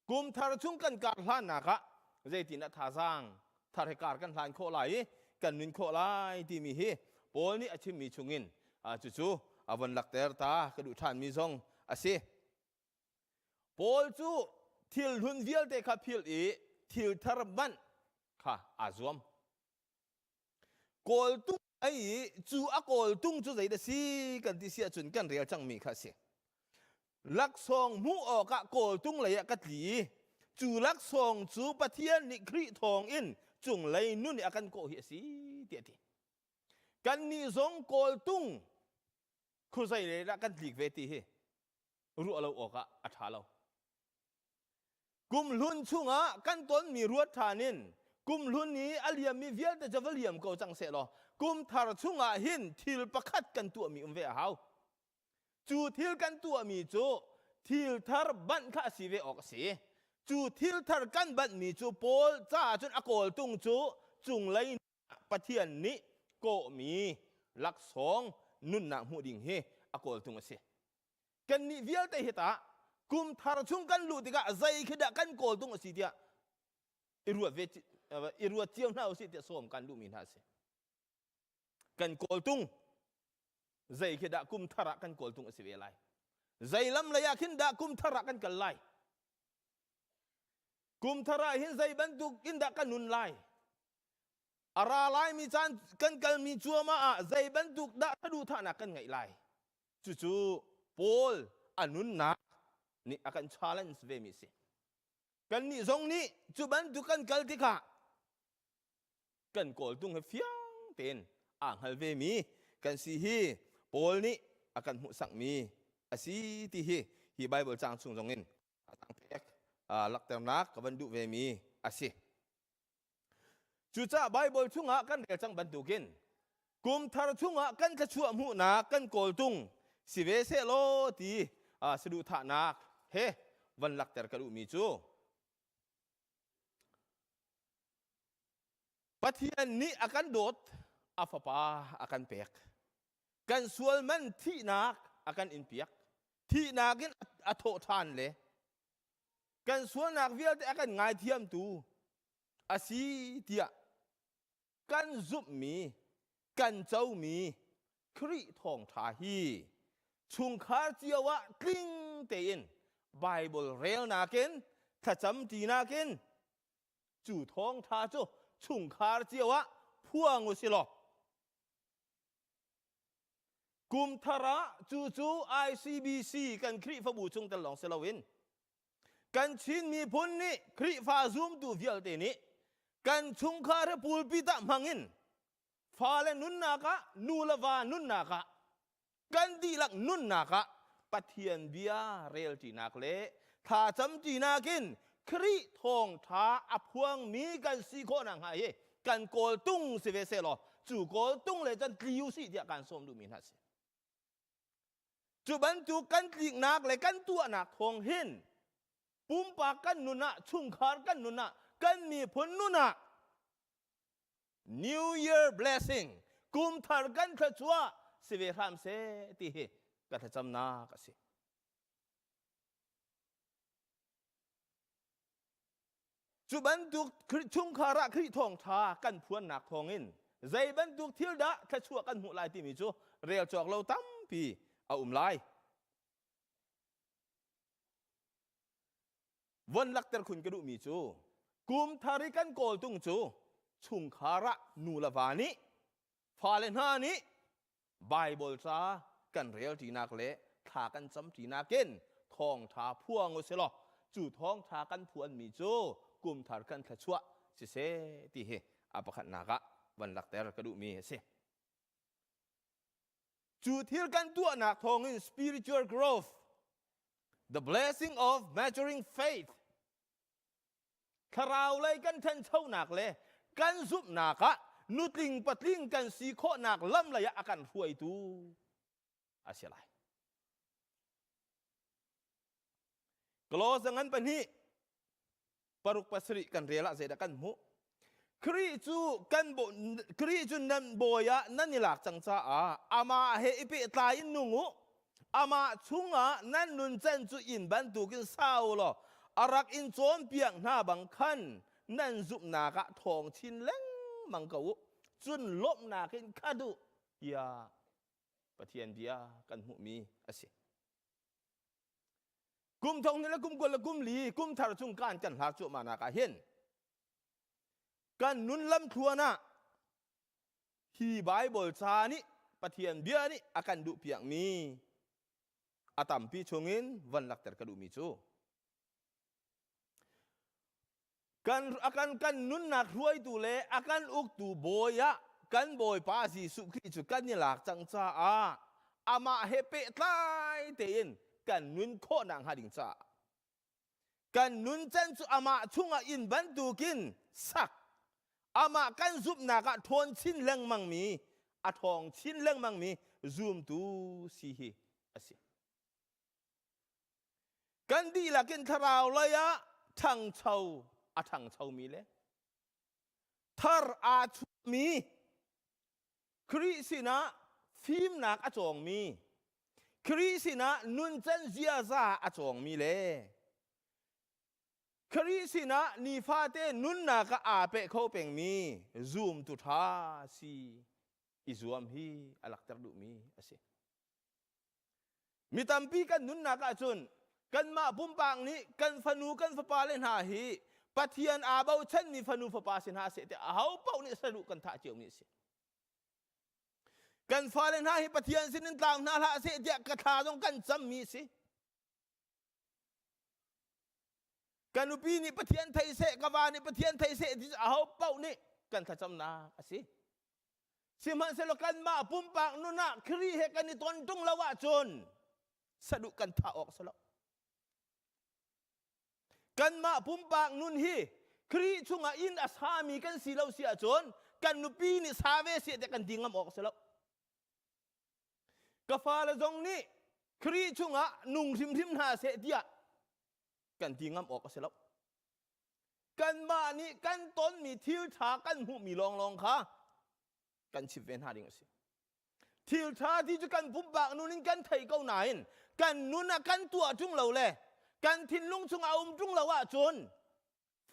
kum thar chung kan kar hlannak ah zeitin ah thazaang thar he kar kan hlan khawh lai i kan nun khawh lai timi hi Paul nih a chimmi chungin cucu a von lakter ta ka duh ṭhanmi zong a si. Paul cu thil hlun vialte kha philh i thil thar manh. kha aa zuam. Kawltung ai i cu a kawltung cu zeidah si kan ti si ahcun kan rel cangmi kha a si. Laksawng hmuh awkah kawltung lei ah ka tli i cu laksawng cu Pathian nih Khrih thawng in cunglei nun i a kan kawh hi a si tiah a ti. Kannih zong kawltung khuazei lei dah kan tlik ve ti hi ruah lo awkah a ṭha lo. Kumhlun chungah kan tonmi ruat ṭhan in kumhlun i a liammi vialte cu va liam ko cang sehlaw kumthar chungah hin thil pakhat kan tuahmi um ve a hau. Cu thil kan tuahmi cu thil thar banh kha a si ve awk a si. Cu thil thar kan banhmi cu Paul caah cun a kawltung cu cunglei Pathian nih kawhmi laksawng nunnak hmuh ding hi a kawltung a si. Kannih vialte hi tah kum thar chung kan luh tikah zei khi dah kan kawltung a si tiah i ruat ve i ruat cio hna usih tiah sawm kan duhmi hna a si. Kan kawltung zei khi dah kum thar ah kan kawltung a si ve lai. Zei lam lei ah khin dah kum thar ah kan kal lai. Kum thar ah hin zei bantuk in dah kan nun lai. A ra laimi caan kan kalmi cuahmah ah zei bantuk dah saduhthahnak kan ngeih lai. Cucu Paul a nunnak nih a kan challenge ve mi si. Kannih zong nih cu bantuk kan kal tikah kan kawltung he fiang tein aa hngal ve mi kan si hi Paul nih a kan hmuhsakmi a si ti hi hi Bible caang chung zong in a tang pek lakternak ka van duh ve mi a si. Cucaah Baibal chungah kan rel cang bantukin kum thar chungah kan thluachuah hmuhnak kan kawltung si ve sehlaw ti saduhthahnak he van lakter ka duhmi cu Pathian nih a kan dawt, a fapa a kan pek. Kan sual man thihnak a kan inpiak. Thihnak in a thawh ṭhan le kan sualnak vialte a kan ngaithiamtu a si tiah kan zumhmi kan comi Khrih thawngṭha hi chungkhar cio ah tling tein Bible relnak in thlacam ṭinak in cu thawngṭha cu chungkhar cio ah phuang u si law kum thar ah cucu ICBC kan Khrihfabu chung tel lawng si loin kan Chin miphun nih Khrihfa zumtu vialte nih kan chungkhar he pulpit ah hmang in fale nunnak ah nu le va nunnak ah kan dihlak nunnak ah Pathian bia relṭinak le thlacamṭinak in Khrih thawngṭha a phuangmi kan si khawh nakhnga hi kan kawltung si ve sehlaw cu kawltung le cun tli u sih tiah kan sawm duhmi hna si. Cu bantuk kan tliknak le kan tuahnak thawng hin pumpak kan nun ah, chungkhar kan nun ah, kan miphun nun ah New Year blessing kum thar kan thluachuah si ve hram seh ti hi ka thlacamnak a si. Cu bantuk chungkhar ah Khrih thawngṭha kan phuannak thawngin zei bantuk thil dah thluachuah kan hmuh lai timi cu rel cawk lo tampi a um lai. Von lakter khun ka duhmi cu kum thar i kan kawltung cu chungkhar ah nu le va nih fale hna nih Baibal ca kan rel ṭinak le thla kan cam ṭinak in thawngṭha phuang u silaw cu thawngṭha kan phuanmi cu kumthar kan thluachuah siseh ti hi a pakhatnak ah van lakter ka duhmi a si. Cu thil kan tuahnak thawngin spiritual growth, the blessing of maturing faith, thlarau lei kan ṭhanchonak le kan zumhnak ah nutling patling kan si khawhnak lam lei ah a kan hruaitu a si lai. Clause ngan pahnih paruk pasarih kan rel ah zeidah kan hmuh? Khrih cu kan Khrih cu nan bawi ah nan i lak cang caah amah he i pehtlai in nung u. Amah chungah nan nuncan cu inn bantukin sa u law a rak in cawnpiak hna bang khan nan zumhnak ah ṭhawng chin lengmang ko u. Cun lawmhnak in khat u tiah Pathian bia kan hmuhmi a si. Kum thong le kum kul le kum li kum thar chung kan kan hlar cuahmah nak ah hin. Kan nun lamthluan ah hi Bible ca nih Pathian bia nih a kan duh piakmi a tampi chungin van lakter ka duhmi cu kan a kan kan nunnak hruaitu le a kan uktu bawi ah kan Bawipa Jesuh Khrih cu kan i lak cang caah amah he pehtlai tein kan nun khawhnak hnga ding caah kan nuncan cu amah chungah inn bantukin sak amah kan zumhnak ah ṭhawn chin lengmangmi a ṭhawng chin lengmangmi zumtu si hi a si. Kan dihlak in thlarau lei ah ṭhangcho a ṭhangchomi le thar aa chuahmi Khrih sinah fimnak a cawngmi Khrih sinah nuncan ziaza a cawngmi le Khrih sinah nifate nunnak ah aa peh kho pengmi zumtu ṭha si i zuam hi a lakter duhmi a si. Mi tampi kan nunnak ahcun kanmah pumpak nih kan fanu kan fapa le hna hi Pathian aa bochanmi fanu fapa si hna seh tiah aho paoh nih saduh kan thah ciomi a si. Kan fale hna hi Pathian sinin tlau hna hlah seh tiah ka thla zong kan cammi a si. Ka nupi nih Pathian thei seh, ka va nih Pathian thei seh ti aho paoh nih kan thlacamnak a si. Sihmanhsehlaw kanmah pumpak nun ah Khrih he kan i ton ṭung lo ahcun saduh kan thah awk si lo. Kanmah pumpak nun hi Khrih chungah inn a sami kan si lo si ahcun kan nupi nih sa ve seh tiah kan ti ngam awk si lo. Ka fale zong nih Khrih chungah nung hrimhrim hna seh tiah kan ti ngam awk a si lo. Kanmah nih kan tonmi thil ṭha kan hmuhmi lawnglawng kha kan chimh ve hna ding a si. Thil ṭha ti cu kan pumpak nun in kan thei ko nain kan nun ah kan tuah ṭung lo le kan thinlung chungah a um ṭung lo ahcun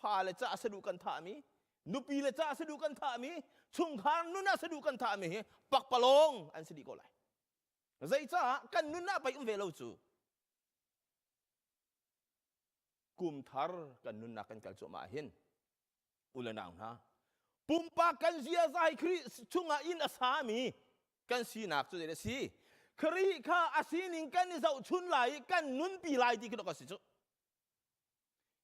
fale caah saduh kan thahmi nupi le caah saduh kan thahmi chungkhar nun ah saduh kan thahmi hi pakpalawng an si dih ko lai zeicaah kan nun ah pei um ve lo cu kum thar kan nunnak kan kal cuahmah hin u le nau hna pumpak kan ziaza hi Khrih chungah inn a sami kan sinak cu zei a si Khrih kha a sining kan i zohchun lai i kan nunpi lai ti khi dok a si cu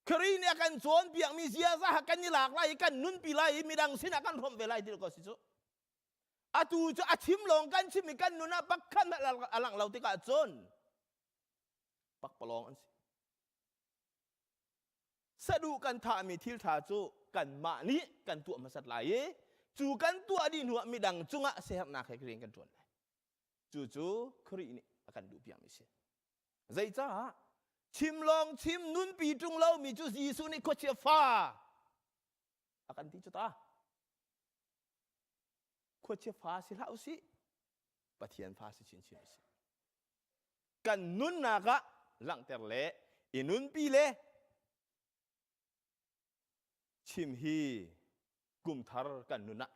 Khrih nih a kan cawnpiakmi ziaza kha kan i lak lai i kan nunpi lai i midang sinah kan hrawmh ve lai ti ko si cu. Atu cu a chim lawng kan chim i kan nun ah pakhat a langh lo tikah cun pakpalawng an si. Saduh kan thahmi thil ṭha cu kanmah nih kan tuah hmasat lai i cu kan tuah dih hnuah midang cungah siaherhnak he rian kan ṭuan lai. Cucu Khrih nih a kan duhpiakmi a si. Zeicah? Chim lawng chim nunpi ṭung lomi cu Jesuh nih khuachia fa a kan ti cu ta. Khuachia fa si hlah usih, Pathian fa si chinchin usih. Kan nunnak ah langhter le i nunpi le chim hi kum thar kan nun ah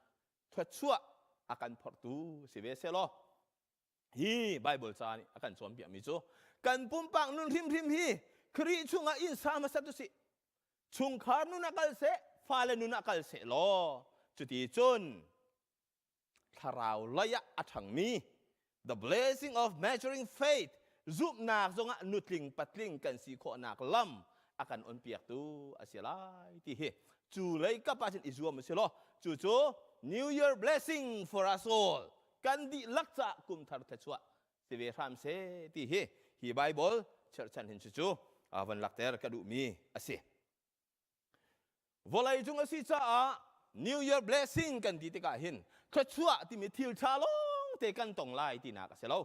thluachuah a kan phorhtu si ve selaw hi Bible ca nih a kan cawnpiakmi cu kan pumpak nun hrimhrim hi Khrih chungah inn sa hmasat usih chungkhar nun ah kal seh fale nun ah kal seh law cuti cun thlarau lei ah a ṭhangmi the blessing of measuring faith zumhnak zongah nutling patling kan si khawhnak lam a kan onpiaktu a si lai ti hi cu lei kap ah cun i zuam a si law cu cu New Year blessing for us all kan dihlak caah kum thar thluachuah si ve hram seh ti hi hi Bible cherhchan hin cucu van lakter ka duhmi a si. Vawlei cung a si caah New Year blessing kan ti tikah hin thluachuah timi thil ṭha lawng te kan tong lai tinak a si lo.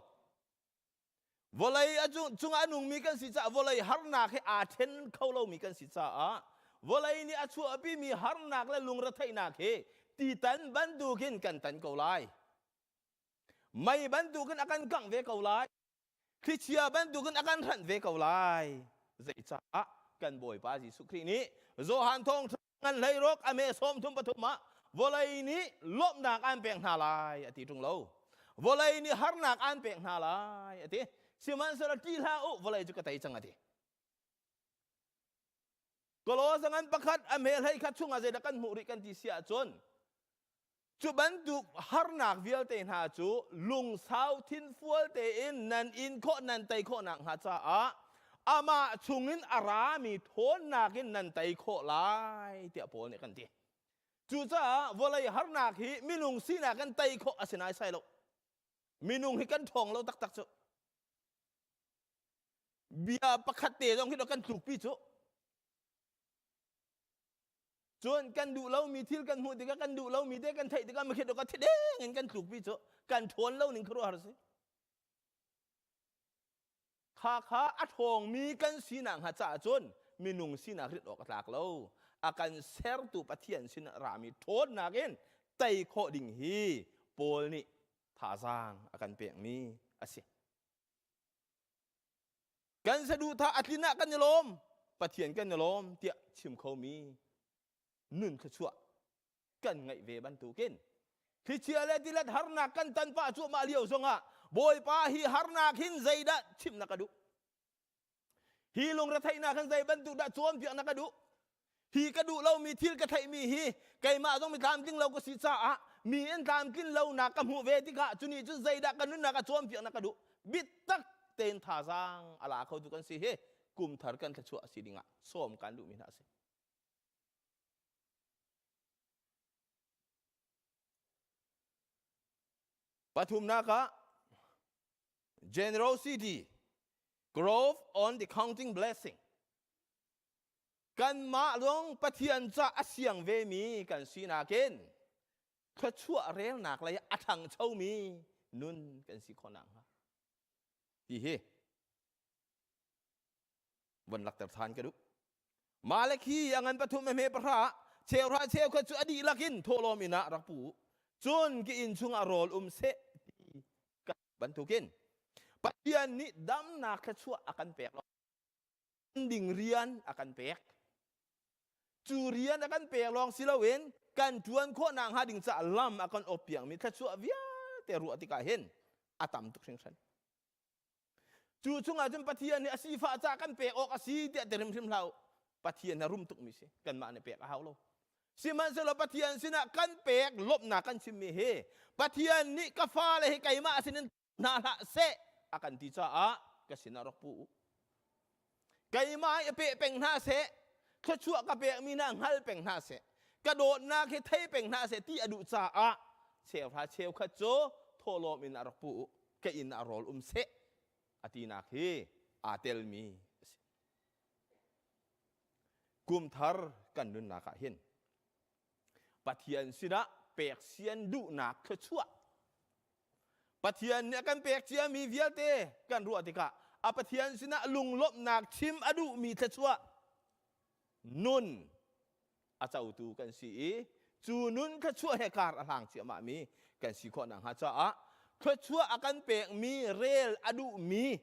Vawlei a cungah a nungmi kan si caah vawlei harnak he aa ṭhen kho lomi kan si caah vawlei nih a chuahpimi harnak le lungretheihnak hi titan bantukin kan tan ko lai. Mei bantukin a kan kangh ve ko lai. Thlichia bantukin a kan hranh ve ko lai. Zeicah kan Bawipa Jesuh Khrih nih Johan thawngṭha ngan hleiruk a me 33 ah vawlei nih lawmhnak aan pek hna lai a ti ṭung lo. Vawlei nih harnak aan pek hna lai a ti. Sihmanhsehlaw ṭih hlah u, vawlei cu ka tei cang a ti. Kolosa ngan pakhat a hme hlei khat chungah zeidah kan hmuh rih kan ti si ahcun cu bantuk harnak vialte hna cu lungsau thinfual tein nan in khawh nan tei khawh nak hnga caah amah chungin a rami ṭhawnnak in nan tei khawh lai tiah Paul nih kan ti. Cucaah vawlei harnak hi minung sinak in tei khawh a si naisai lo. Minung hi kan ṭhawng lo taktak cu. Bia pakhat te zong hi kan tlukpi cu. Cun kan duh lomi thil kan hmuh tikah kan duh lomi te kan theih tikah makhit ka thideng in kan tlukpi cu kan ṭhawn lo ning khuaruahhar si. Kha kha a ṭhawngmi kan sinak hnga caah cun minung sinak rit awk a tlak lo. A kan sertu Pathian sin rami ṭhawnnak in tei khawh ding hi Paul nih thazaang a kan pekmi a si. Kan saduhthah a tlin ah kan i lawm, Pathian kan i lawm tiah chim khomi nun thluachuah kan ngeih ve bantukin thlichia le tilet harnak kan tan pah cuahmah lio zongah Bawipa hi harnak hin zeidah chimh na ka duh? Hi lungretheihnak hin zei bantuk dah cawnpiak na ka duh? Hi ka duh lomi thil ka theihmi hi keimah zong mi tlamtling lo ka si caah mi in tlamtlin lonak ka hmuh ve tikah cuni cun zeidah ka nunnak a cawnpiak na ka duh? Bitak tein thazaang a la khotu kan si hi kum thar kan thluachuah a si dingah sawm kan duhmi hna a si. Pathumnak ah generosity growth on the counting blessing kanmah zong Pathian ca a siang vemi kan sinak in thluachuah relnak lei a ṭhangchomi nun kan si khawh nakhnga ti hi von lakter than ka duh. Malakhi a ngan pathum hme pahra cheuhra cheukhat cu a dihlak in thawhlawm inn ah rak pu cun ki inn chungah rawl um seh ti bantukin Pathian nih damnak thluachuah a kan pek lo ding rian a kan pek cu rian a kan pek lawng si loin kan ṭuan khawh nak hnga ding caah lam a kan op piakmi thluachuah vialte ruah tikah hin a tam tuk hringhran Cu chungah cun Pathian nih a sifah ca kan pek awk a si tiah ti hrimhrim hlah u. Pathian a rum tukmi si. Kanmah nih pek a hau lo. Sihmanhsehlaw Pathian sinah kan pek lawmhnak kan chimmi hi Pathian nih ka fale hi keimah sinin hna hlah seh a kan ti caah ka sinah rak pu u. Keimah i peh peng hna seh, thluachuah ka pekmi hna hngal peng hna seh, ka dawtnak hi thei peng hna seh ti a duh caah cheuhra cheukhat cu thawhlawm in a rak pu u. Ka inn ah rawl um seh a tinak hi aa telmi a si. Kum thar kan nunnak ah hin Pathian sinah pek sian duhnak thluachuah Pathian nih a kan pek ciami vialte kan ruah tikah a Pathian sinah lunglawmhnak chim a duhmi thluachuah nun a cotu kan si i cu nun thluachuah he kar a hlang ciahmahmi kan si khawh nakhnga caah thluachuah a kan pekmi rel a duhmi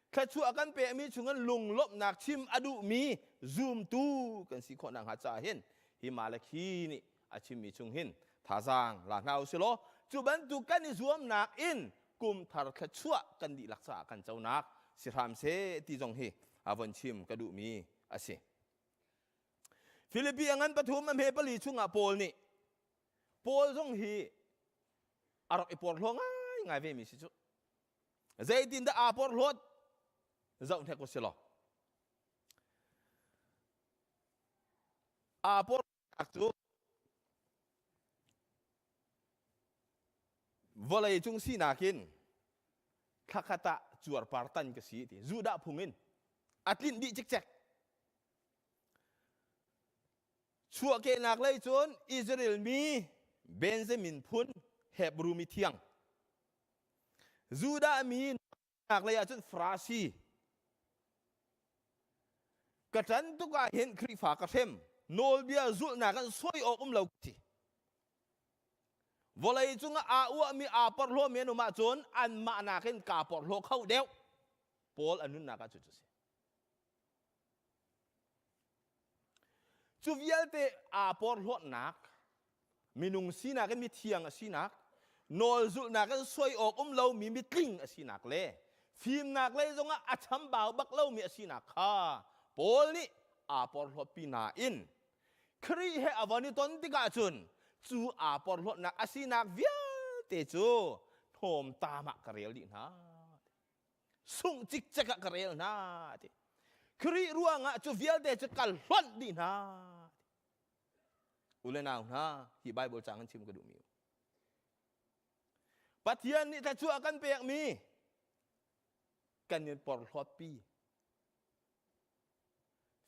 thluachuah a kan pekmi chungin lunglawmhnak chim a duhmi zumtu kan si khawh nakhnga caah hin hi Malakhi nih a chimmi chung hin thazaang la hna u silaw cu bantuk kan i zuamnak in kum thar thluachuah kan dihlak caah kan conak si hram seh ti zong hi a von chim ka duhmi a si. Filipi a ngan pathum a hme pali chungah Paul nih Paul zong hi a rak i porhlaw ngaingai vemi si cu. Zeitindah aa porhlawt zoh hnek u si law. Aa porhlawtnak cu vawlei cung sinak in thlakhat ah cuarpar tan ka si ti Judah phung in a tlinh dih cikcek. Chuahkehnak lei cun Israel mi Benjamin phun Hebru mi thiang. Judah mi nak lei ah cun Farasi. Ka ṭan tuk ah hin Khrihfa ka hrem. Nawlbia zulhnak in soi awk um lo ti. Vawlei cungah aa uahmi aa porhlawmi an um ahcun anmah nakin kaa porhlaw kho deuh. Paul a nunnak ah cucu a si. Cu vialte aa porhlawtnak, minung sinak in mithiang a sinak, nawl zulhnak in soi awk um lomi mitling a sinak le fimnak lei zongah a chambau bak lomi a sinak kha Paul nih aa porhlawtpi nain Khrih he a von i ton tikah cun cu aa porhlawtnak a sinak vialte cu hnawmtam ah ka rel dih hna. Sungh cikcek ah ka rel hna ti. Khrih ruangah cu vialte cu ka hlonh dih hna. U le nau hna, hi Bible caang in chim ka duhmi. Pathian nih thluachuah a kan pekmi kan in porhlawtpi.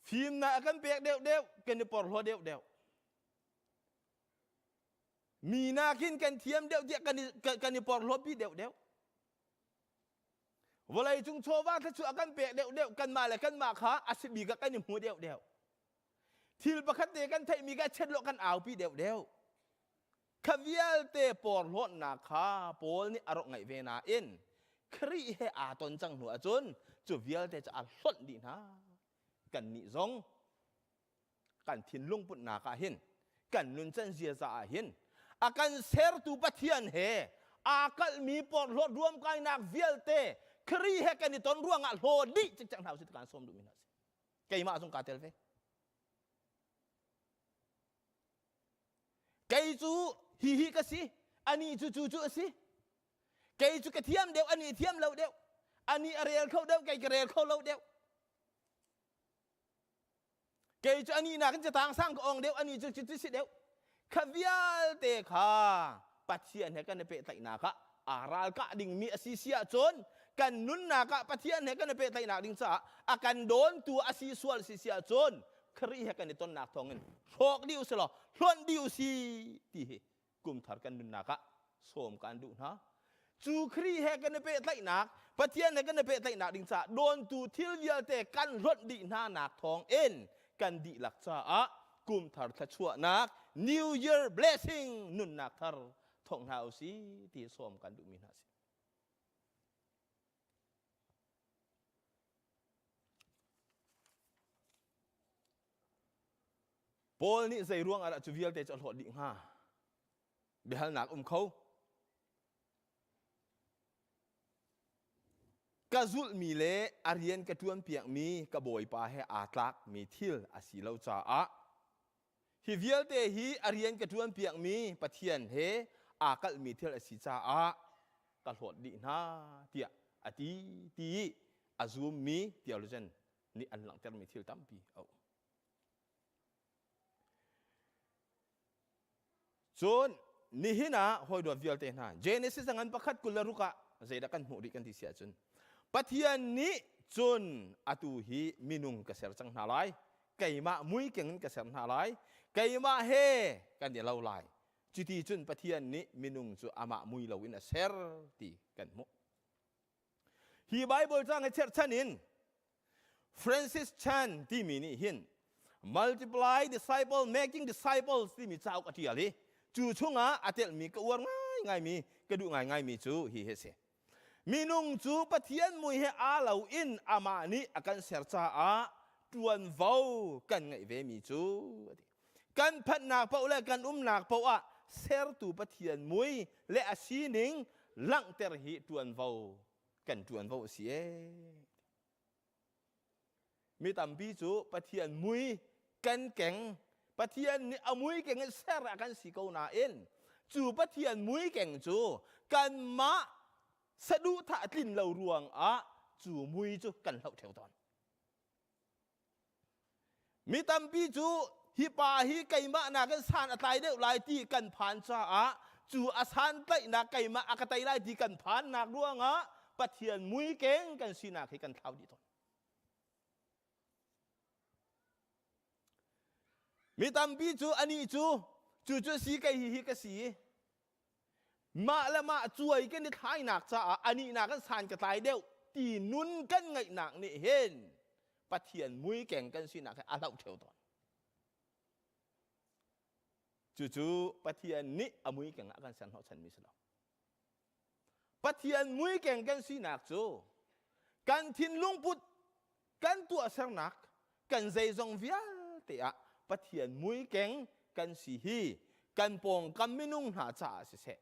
Fimnak a kan pek deuhdeuh, kan i porhlaw deuhdeuh. Mi nakin kan thiam deuh tiah kan i, kan i porhlawtpi deuhdeuh. Vawlei cung chawva thluachuah a kan pek deuhdeuh, kanmah le kanmah kha a si bik ah kan i hmu deuhdeuh. Thil pakhat te kan theihmi kha chet lo kan aupi deuhdeuh. Kha vialte porhlawtnak kha Paul nih a rak ngaih ve nain Khrih he aa ton cang hnu ahcun cu vialte cu a hlonh dih hna. Kannih zong kan thinlung putnak ah hin kan nuncan ziaza ah hin a kan sertu Pathian he aa kalhmi porhlawt ruamkainak vialte Khrih he kan i ton ruangah hlaw dih cikcek hna usih ti kaan sawm duhmi hna a si. Keimah zong kaa tel ve. Kei cu hihi ka si, anih cu cu cu a si. Kei cu ka thiam deuh, anih thiam lo deuh. Anih a rel kho deuh, kei ka rel kho lo deuh. Kei cu anih nakin catang sang ka ong deuh, anih cu cu si deuh. Kha vialte kha Pathian he kan i pehtlaihnak ah aa ralkah dingmi a si si ahcun kan nunnak ah Pathian he kan i pehtlaihnak ding caah a kan dawntu a si sual si si ahcun Khrih he kan i tonnak thawngin hrawk dih usih law hlonh dih usih ti hi kumthar kan nunnak ah sawm kan duh hna. Cu Khrih he kan i pehtlaihnak, Pathian he kan i pehtlaihnak ding caah dawntu thil vialte kan hlonh dih hna nak thawngin kan dihlak caah kumthar thluachuahnak New Year blessing nunnak thar thawk hna usih ti sawm kan duhmi hna si. Paul nih zei ruang ah dah cu vialte cu a hlawt dih hnga? Biahalnak um kho. Ka zulhmi le a rian ka ṭuanpiakmi ka bawipa he aa tlakmi thil a si lo caah hi vialte hi a rian ka ṭuanpiakmi Pathian he aa kalhmi thil a si caah ka hlawt dih hna tiah a ti ti i a zummi theologian nih an langhtermi thil tampi a um. Cun nihin ah hawidawt vialte hna Genesis ngan pakhat 26 ah zeidah kan hmuh rih kan ti si ahcun Pathian nih cun atu hi minung ka ser cang hna lai keimah mui keng in ka ser hna lai keimah he kan i lo lai cuti cun Pathian nih minung cu amah mui lo in a ser ti kan hmuh Hi Bible caang hi cherhchan in Francis Chan timi nih hin Multiply Disciple Making Disciples timi cauk a ṭial i cu chungah a telhmi ka uar ngaingaimi ka duh ngaingaimi cu hi hi a si. Minung cu Pathian mui he aa lo in amah nih a kan ser caah ṭuanvo kan ngeih vemi cu a ti. Kan phanhnak paoh le kan umnak paoh ah sertu Pathian mui le a sining langhter hi ṭuanvo kan ṭuanvo a si ee. Mi tampi cu Pathian mui kan keng Pathian nih a mui keng in ser a kan si ko nain cu Pathian mui keng cu kanmah saduhthah tlin lo ruangah cu mui cu kan hloh ṭheo tawn. Mi tampi cu hi pa hi keimah nakin san a tlai deuh lai ti kan phan caah cu a santlaihnak keimah a ka tei lai ti kan phannak ruangah Pathian muikeng kan sinak hi kan thlau dih tawn. Mi tampi cu anih cu cu cu si kei hi hi ka si mah le mah cuai kan i thlainak caah anih nakin san ka tlai deuh ti nun kan ngeihnak nih hin Pathian muikeng kan sinak hi a hloh ṭheo tawn. Cucu Pathian nih a muikeng ah a kan ser hnawhchanmi si lo. Pathian muikeng kan sinak cu kan thinlung put, kan tuahsernak, kan zeizong vialte ah Pathian muikeng kan si hi kan pawngkam minung hna caah siseh,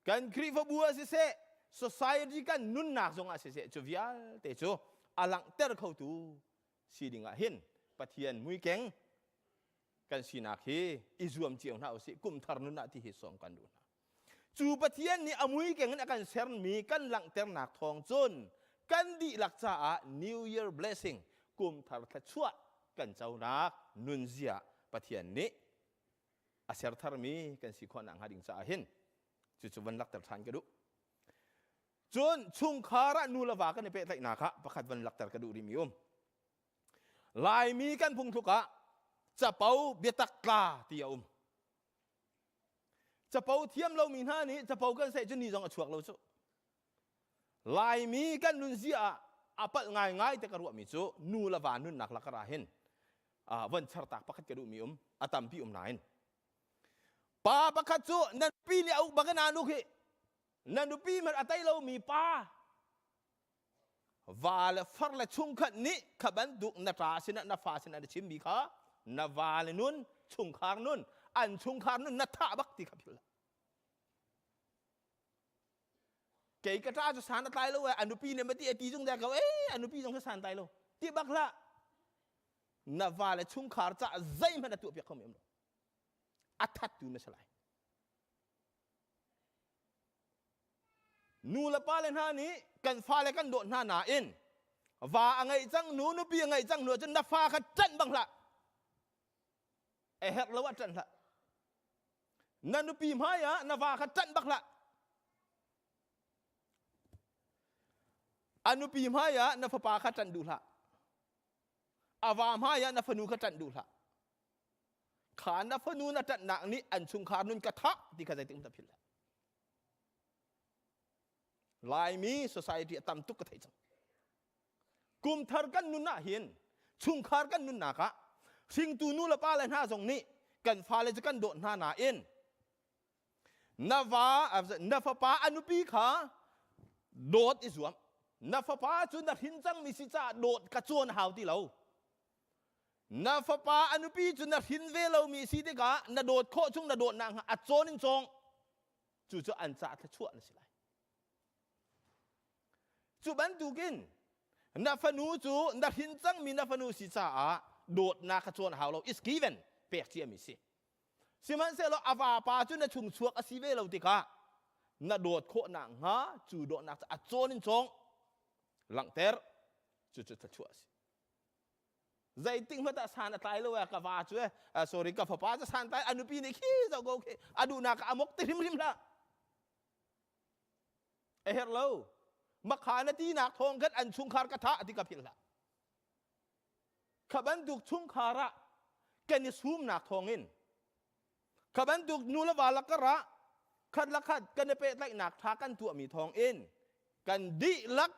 kan Khrihfabu ah siseh, society kan nunnak zongah siseh, cu vialte cu a langhter khotu si ding ah hin Pathian muikeng kan sinak hi i zuam cio hna usih kum thar nun ah ti hi sawm kan duh hna. Cu Pathian nih a muikeng in a kan sermi kan langhternak thawng cun kan dihlak caah New Year blessing kum thar thluachuah kan conak nunzia Pathian nih a ser tharmi kan si khawh nakhnga ding caah hin cucu van lakter ṭhan ka duh. Cun chungkhar ah nu le va kan i pehtlaihnak ah pakhat van lakter ka duh rihmi um. Laimi kan phungthluk ah capo biatak tla ti a um. Capo thiam lomi hna nih capo kan seh cu ni zong a chuak lo cu. Laimi kan nunzia ah a palh ngaingai te ka ruahmi cu nu le va nunnak lakar ah hin von chartak pakhat ka duhmi um a tampi um nain pa pakhat cu na nupi nih a uk bak in aa nuk hi na nupi hmanh a tei lomi pa va le far le chungkhat nih kha bantuk na ṭa sinah na fa sinah na chimmi kha na va le nun chungkhar nun an chungkhar nun na thah bak ti kha philh hlah kei ka ṭa cu san a tlai lo e a nupi nih ma ti a ti zung dek ko e a nupi zong kha san tlai lo ti bak hlah na va le chungkhar caah zeihmanh a tuah piak kho mi um lo a thattu na si lai Nu le pa le hna nih kan fale kan dawt hna nain va a ngeih cang nu nupi a ngeih cang nu ahcun na fa kha ṭanh bang hlah. A herh lo ah ṭanh hlah. Na nupi hmai ah na va kha ṭanh bak hlah. A nupi hmai ah na fapa kha ṭanh duh hlah. A va hmai ah na fanu kha ṭanh duh hlah. Kha na fanu na ṭanhnak nih an chungkhar nun ka thah ti kha zeitik hmanh philh hlah. Laimi society a tam tuk ka theih cang. Kumthar kan nun ah hin chungkhar kan nunnak ah hringtu nu le pa le hna zong nih kan fale cu kan dawt hna nain na va na fapa a nupi kha dawt i zuam na fapa cu na hrin cangmi si caah dawt ka cawn hau ti lo na fapa a nupi cu na hrin ve lomi si tikah na dawt khawh chung na dawtnak hnga a cawn in cawng cucu an caah thluachuah na si lai cu bantukin na fanu cu na hrin cangmi na fanu si caah dawtnak kha cawn hau lo is given pek ciami si sihmanhsehlaw a vapa cu na chungchuak a si ve lo tikah na dawt khawh nakhnga cu dawtnak cu a cawn in cawng langhter cucu thluachuah a si zeitik hmanh ah san a tlai lo ka va cu eh sorry ka fapa cu san tlai a nupi nih khi zo ko khi a duhnak a mok ti hrimhrim hlah a herh lo makha na tinak thawng khan an chungkhar ka thah ti ka philh hlah kha bantuk chungkhar ah kan i sumnak thawngin Kha bantuk nu le va lakar ah khat le khat kan i pehtlaihnak ṭha kan tuahmi thawngin kan dihlak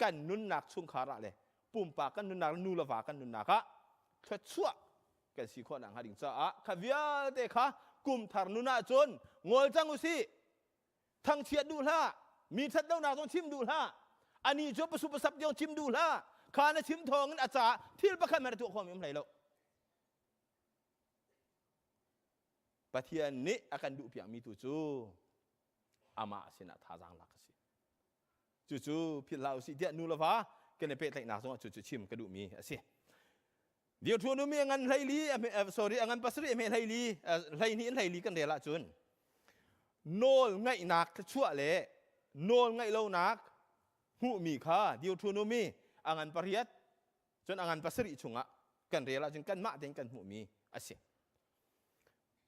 kan nunnak chungkhar ah le pumpak kan nunnak le nu le va kan nunnak ah thluachuah kan si khawh nakhnga ding caah kha vialte kha kum thar nun ahcun ngol cang usih thangchiat duh hlah mi ṭhat lonak zong chim duh hlah ani cu pasu pasap zong chim duh hlah kha na chim thawngin a caah thil pakhat hmanh a tuah khawhmi um hlei lo Pathian nih a kan duhpiakmi tu cu amah sinah thazaang lak a si. Cucu philh hlah usih tiah nu le va kan i pehtlaihnak zongah cucu chim ka duhmi a si. Deuteronomy a ngan hleili sorry a ngan pasarih a hme hleili hleihnih in hleili kan rel ahcun nawl ngaihnak thluachuah le nawl ngaih lonak hmuhmi kha Deuteronomy a ngan pariat cun a ngan pasarih chungah kan rel ahcun kanmah tein kan hmuhmi a si.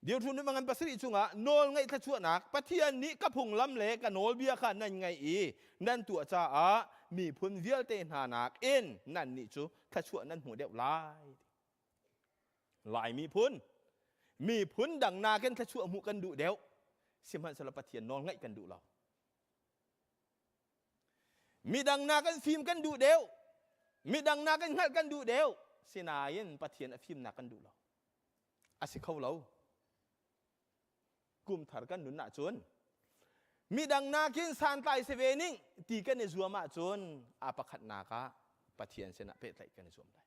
Deuteronomy ngan pasarih chungah nawl ngaih thluachuahnak Pathian nih ka phunglam le ka nawlbia kha nan ngaih i nan tuah caah miphun vialte hna nakin nannih cu thluachuah nan hmu deuh lai. Lai miphun miphun dang nakin thluachuah hmuh kan duh deuh sihmanhsehlaw Pathian nawl ngaih kan duh lo. Midang nakin fim kan duh deuh. Midang nakin hngalh kan duh deuh. Sinain Pathian a fimnak kan duh lo. A si kho lo. Kum thar kan nun ahcun midang nakin santlai si ve ning ti kan i zuam ahcun a pakhatnak ah Pathian sinah pehtlaih kan i zuam lai.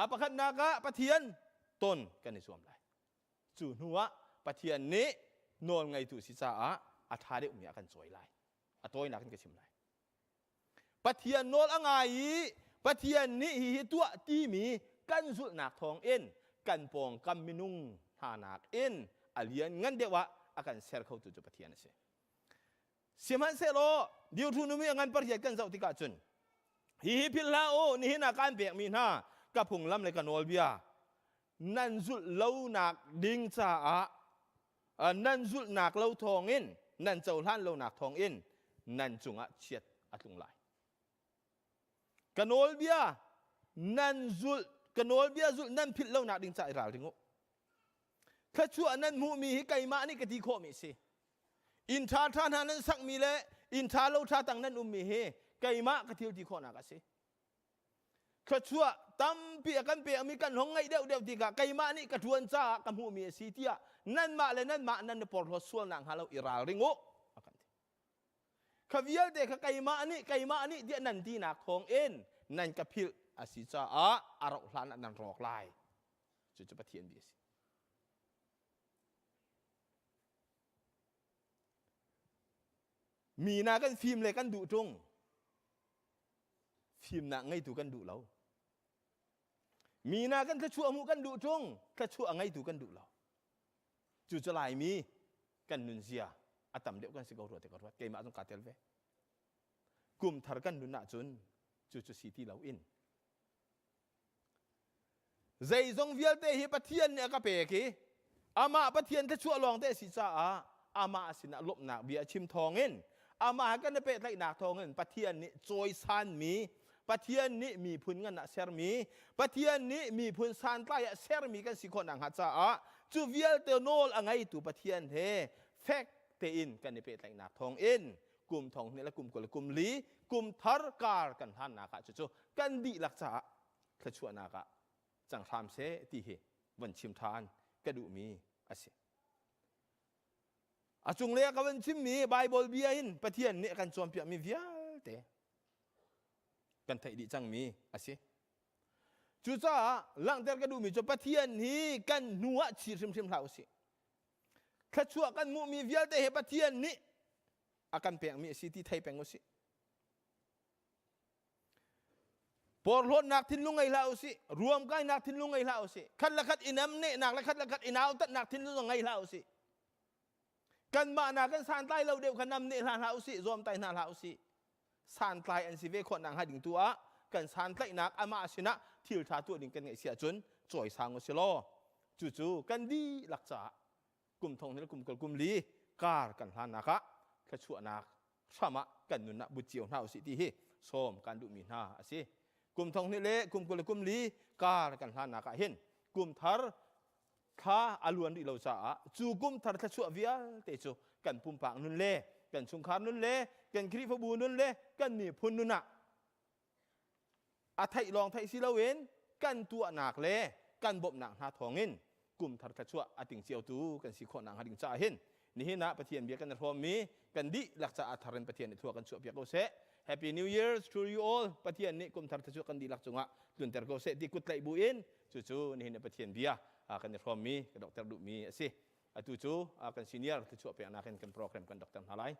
A pakhatnak ah Pathian ton kan i zuam lai. Cu hnu ah Pathian nih nawl ngeitu si caah a ṭha deuhmi a kan cawi lai. A tawinak in ka chim lai. Pathian nawl a ngai i Pathian nih hihi tuah timi Kan zulhnak thawng in kan pawngkam minung hna nakin a lian ngan deuh ah a kan ser khotu cu Pathian a si. Sihmanhsehlaw Deuteronomy a ngan pariat kan zoh tikah cun hihi philh hlah u nihin ah kaan pekmi hna ka phunglam le ka nawlbia nan zulh lonak ding caah nan zulhnak lo thawngin nan cohlan lonak thawngin nan cungah chiat a tlung lai. Ka nawlbia nan zulh ka nawlbia zulh nan philh lonak ding caah i ralring u. Thluachuah nan hmuhmi hi keimah nih ka ti khawhmi a si. Inn ṭha ṭha hna nan sakmi le inn ṭha lo ṭha tang nan ummi hi keimah ka thil ti khawhnak a si. Thluachuah tampi a kan pekmi kan hong ngeih deuhdeuh tikah keimah nih ka ṭuan caah ka hmuhmi a si tiah nanmah le nanmah nan i porhlawt sualnak hnga lo i ralring u a kan ti. Kha vialte kha keimah nih keimah nih tiah nan tinak thawng in nan ka philh a si caah a rauh hlan ah nan rawk lai. Cucu Pathian bia a si. Mi na kan fim le kan duh ṭung. Fimnak ngeitu kan duh lo. Mi na kan thluachuah hmuh kan duh ṭung, thluachuah a ngeitu kan duh lo. Cucu Laimi kan nunzia a tam deuh kan si ko rua ti ka ruat. Keimah zong kaa tel ve. Kum thar kan nun ahcun cucu si ti loin Zeizong vialte hi Pathian nih a ka pek i amah Pathian thluachuah lawng te a si caah amah sinah lawmhnak bia a chim thawngin amah he kan i pehtlaihnak thawngin Pathian nih cawisanmi Pathian nih miphun ngan ah sermi Pathian nih miphun santlai ah sermi kan si khawh nakhnga caah cu vialte nawl a ngeitu Pathian he fek tein kan i pehtlaihnak thawngin kum thong hnih le kum 20 le kum li kum thar kar kan hlannak ah cucu kan dihlak caah thluachuahnak ah cang hram seh ti hi von chim ṭhan ka duhmi a si. A cunglei ah ka van chimmi Baibal bia in Pathian nih a kan cawnpiakmi vialte kan theih dih cangmi a si. Cucaah langhter ka duhmi cu Pathian hi kan hnu ah chi hrimhrim hlah usih. Thluachuah kan hmuhmi vialte hi Pathian nih a kan pekmi a si ti thei peng usih. Porhlawtnak thinlung ngei hlah usih, ruamkainak thinlung ngei hlah usih, khat le khat i namnehnak le khat le khat i nautatnak thinlung ngei hlah usih. Kanmah na kan santlai lo deuh kha namneh hlah hlah usih, zawmtai hna hlah usih. Santlai an si ve khawh nak hnga ding tu ah kan santlaihnak amah sinah thil ṭha tuah ding kan ngeih si ahcun cawisang usih law cucu kan dihlak caah kum thong hnih le kum kul kum li kar kan hlannak ah thluachuahnak hram ah kan nun ah but cio hna usih ti hi sawm kan duhmi hna a si. Kum thong hnih le kum 20 le kum li kar kan hlannak ah hin kum thar thla a luan rih lo caah cu kum thar thluachuah vialte cu kan pumpak nun le kan chungkhar nun le kan Khrihfabu nun le kan miphun nun ah a theih lawng theih si loin kan tuahnak le kan bawmhnak hna thawngin kum thar thluachuah a ting ciotu kan si khawh nakhnga ding caah hin nihin ah Pathian bia kan i hrawmmi kan dihlak caah thar in Pathian nih thua kan chuahpiak ko seh. Happy New Year to you all. Pathian nih kum thar thluachuah kan dihlak cungah tlunter ko seh ti kut tlaih bu in cucu nihin ah Pathian bia kan i hrawmmi ka dokter duhmi a si. Atu cu kan senior thluachuah peknak in kan program kan dokter hna lai.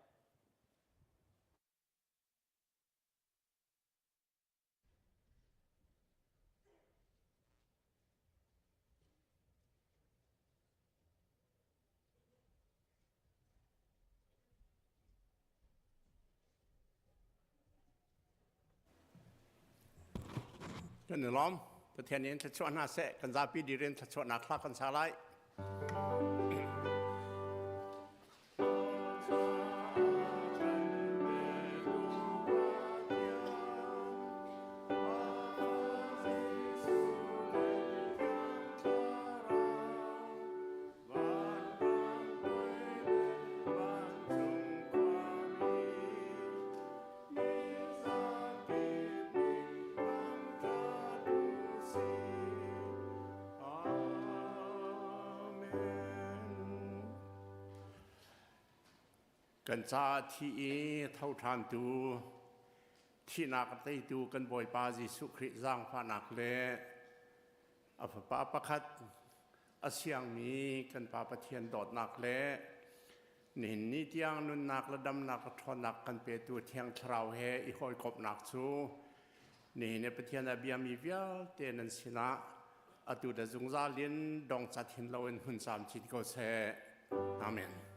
Kan i lawm. Pathian in thluachuah hna seh. Kan zapi dir in thluachuahnak hla kan sa lai. Kan caah thi i tho ṭhantu thihnak a teitu kan Bawipa Jesuh Khrih zaangfahnak le a Fapa pakhat a siangmi kan Pa Pathian dawtnak le nihin ni tiang nunnak le damnak le ṭhawnnak kan petu Thiang Thlarau he i hawikomhnak cu nihin i Pathian a biami vialte nan sinah. Atu le zungzal in dong cat hin loin hun camcin ko seh. Amen.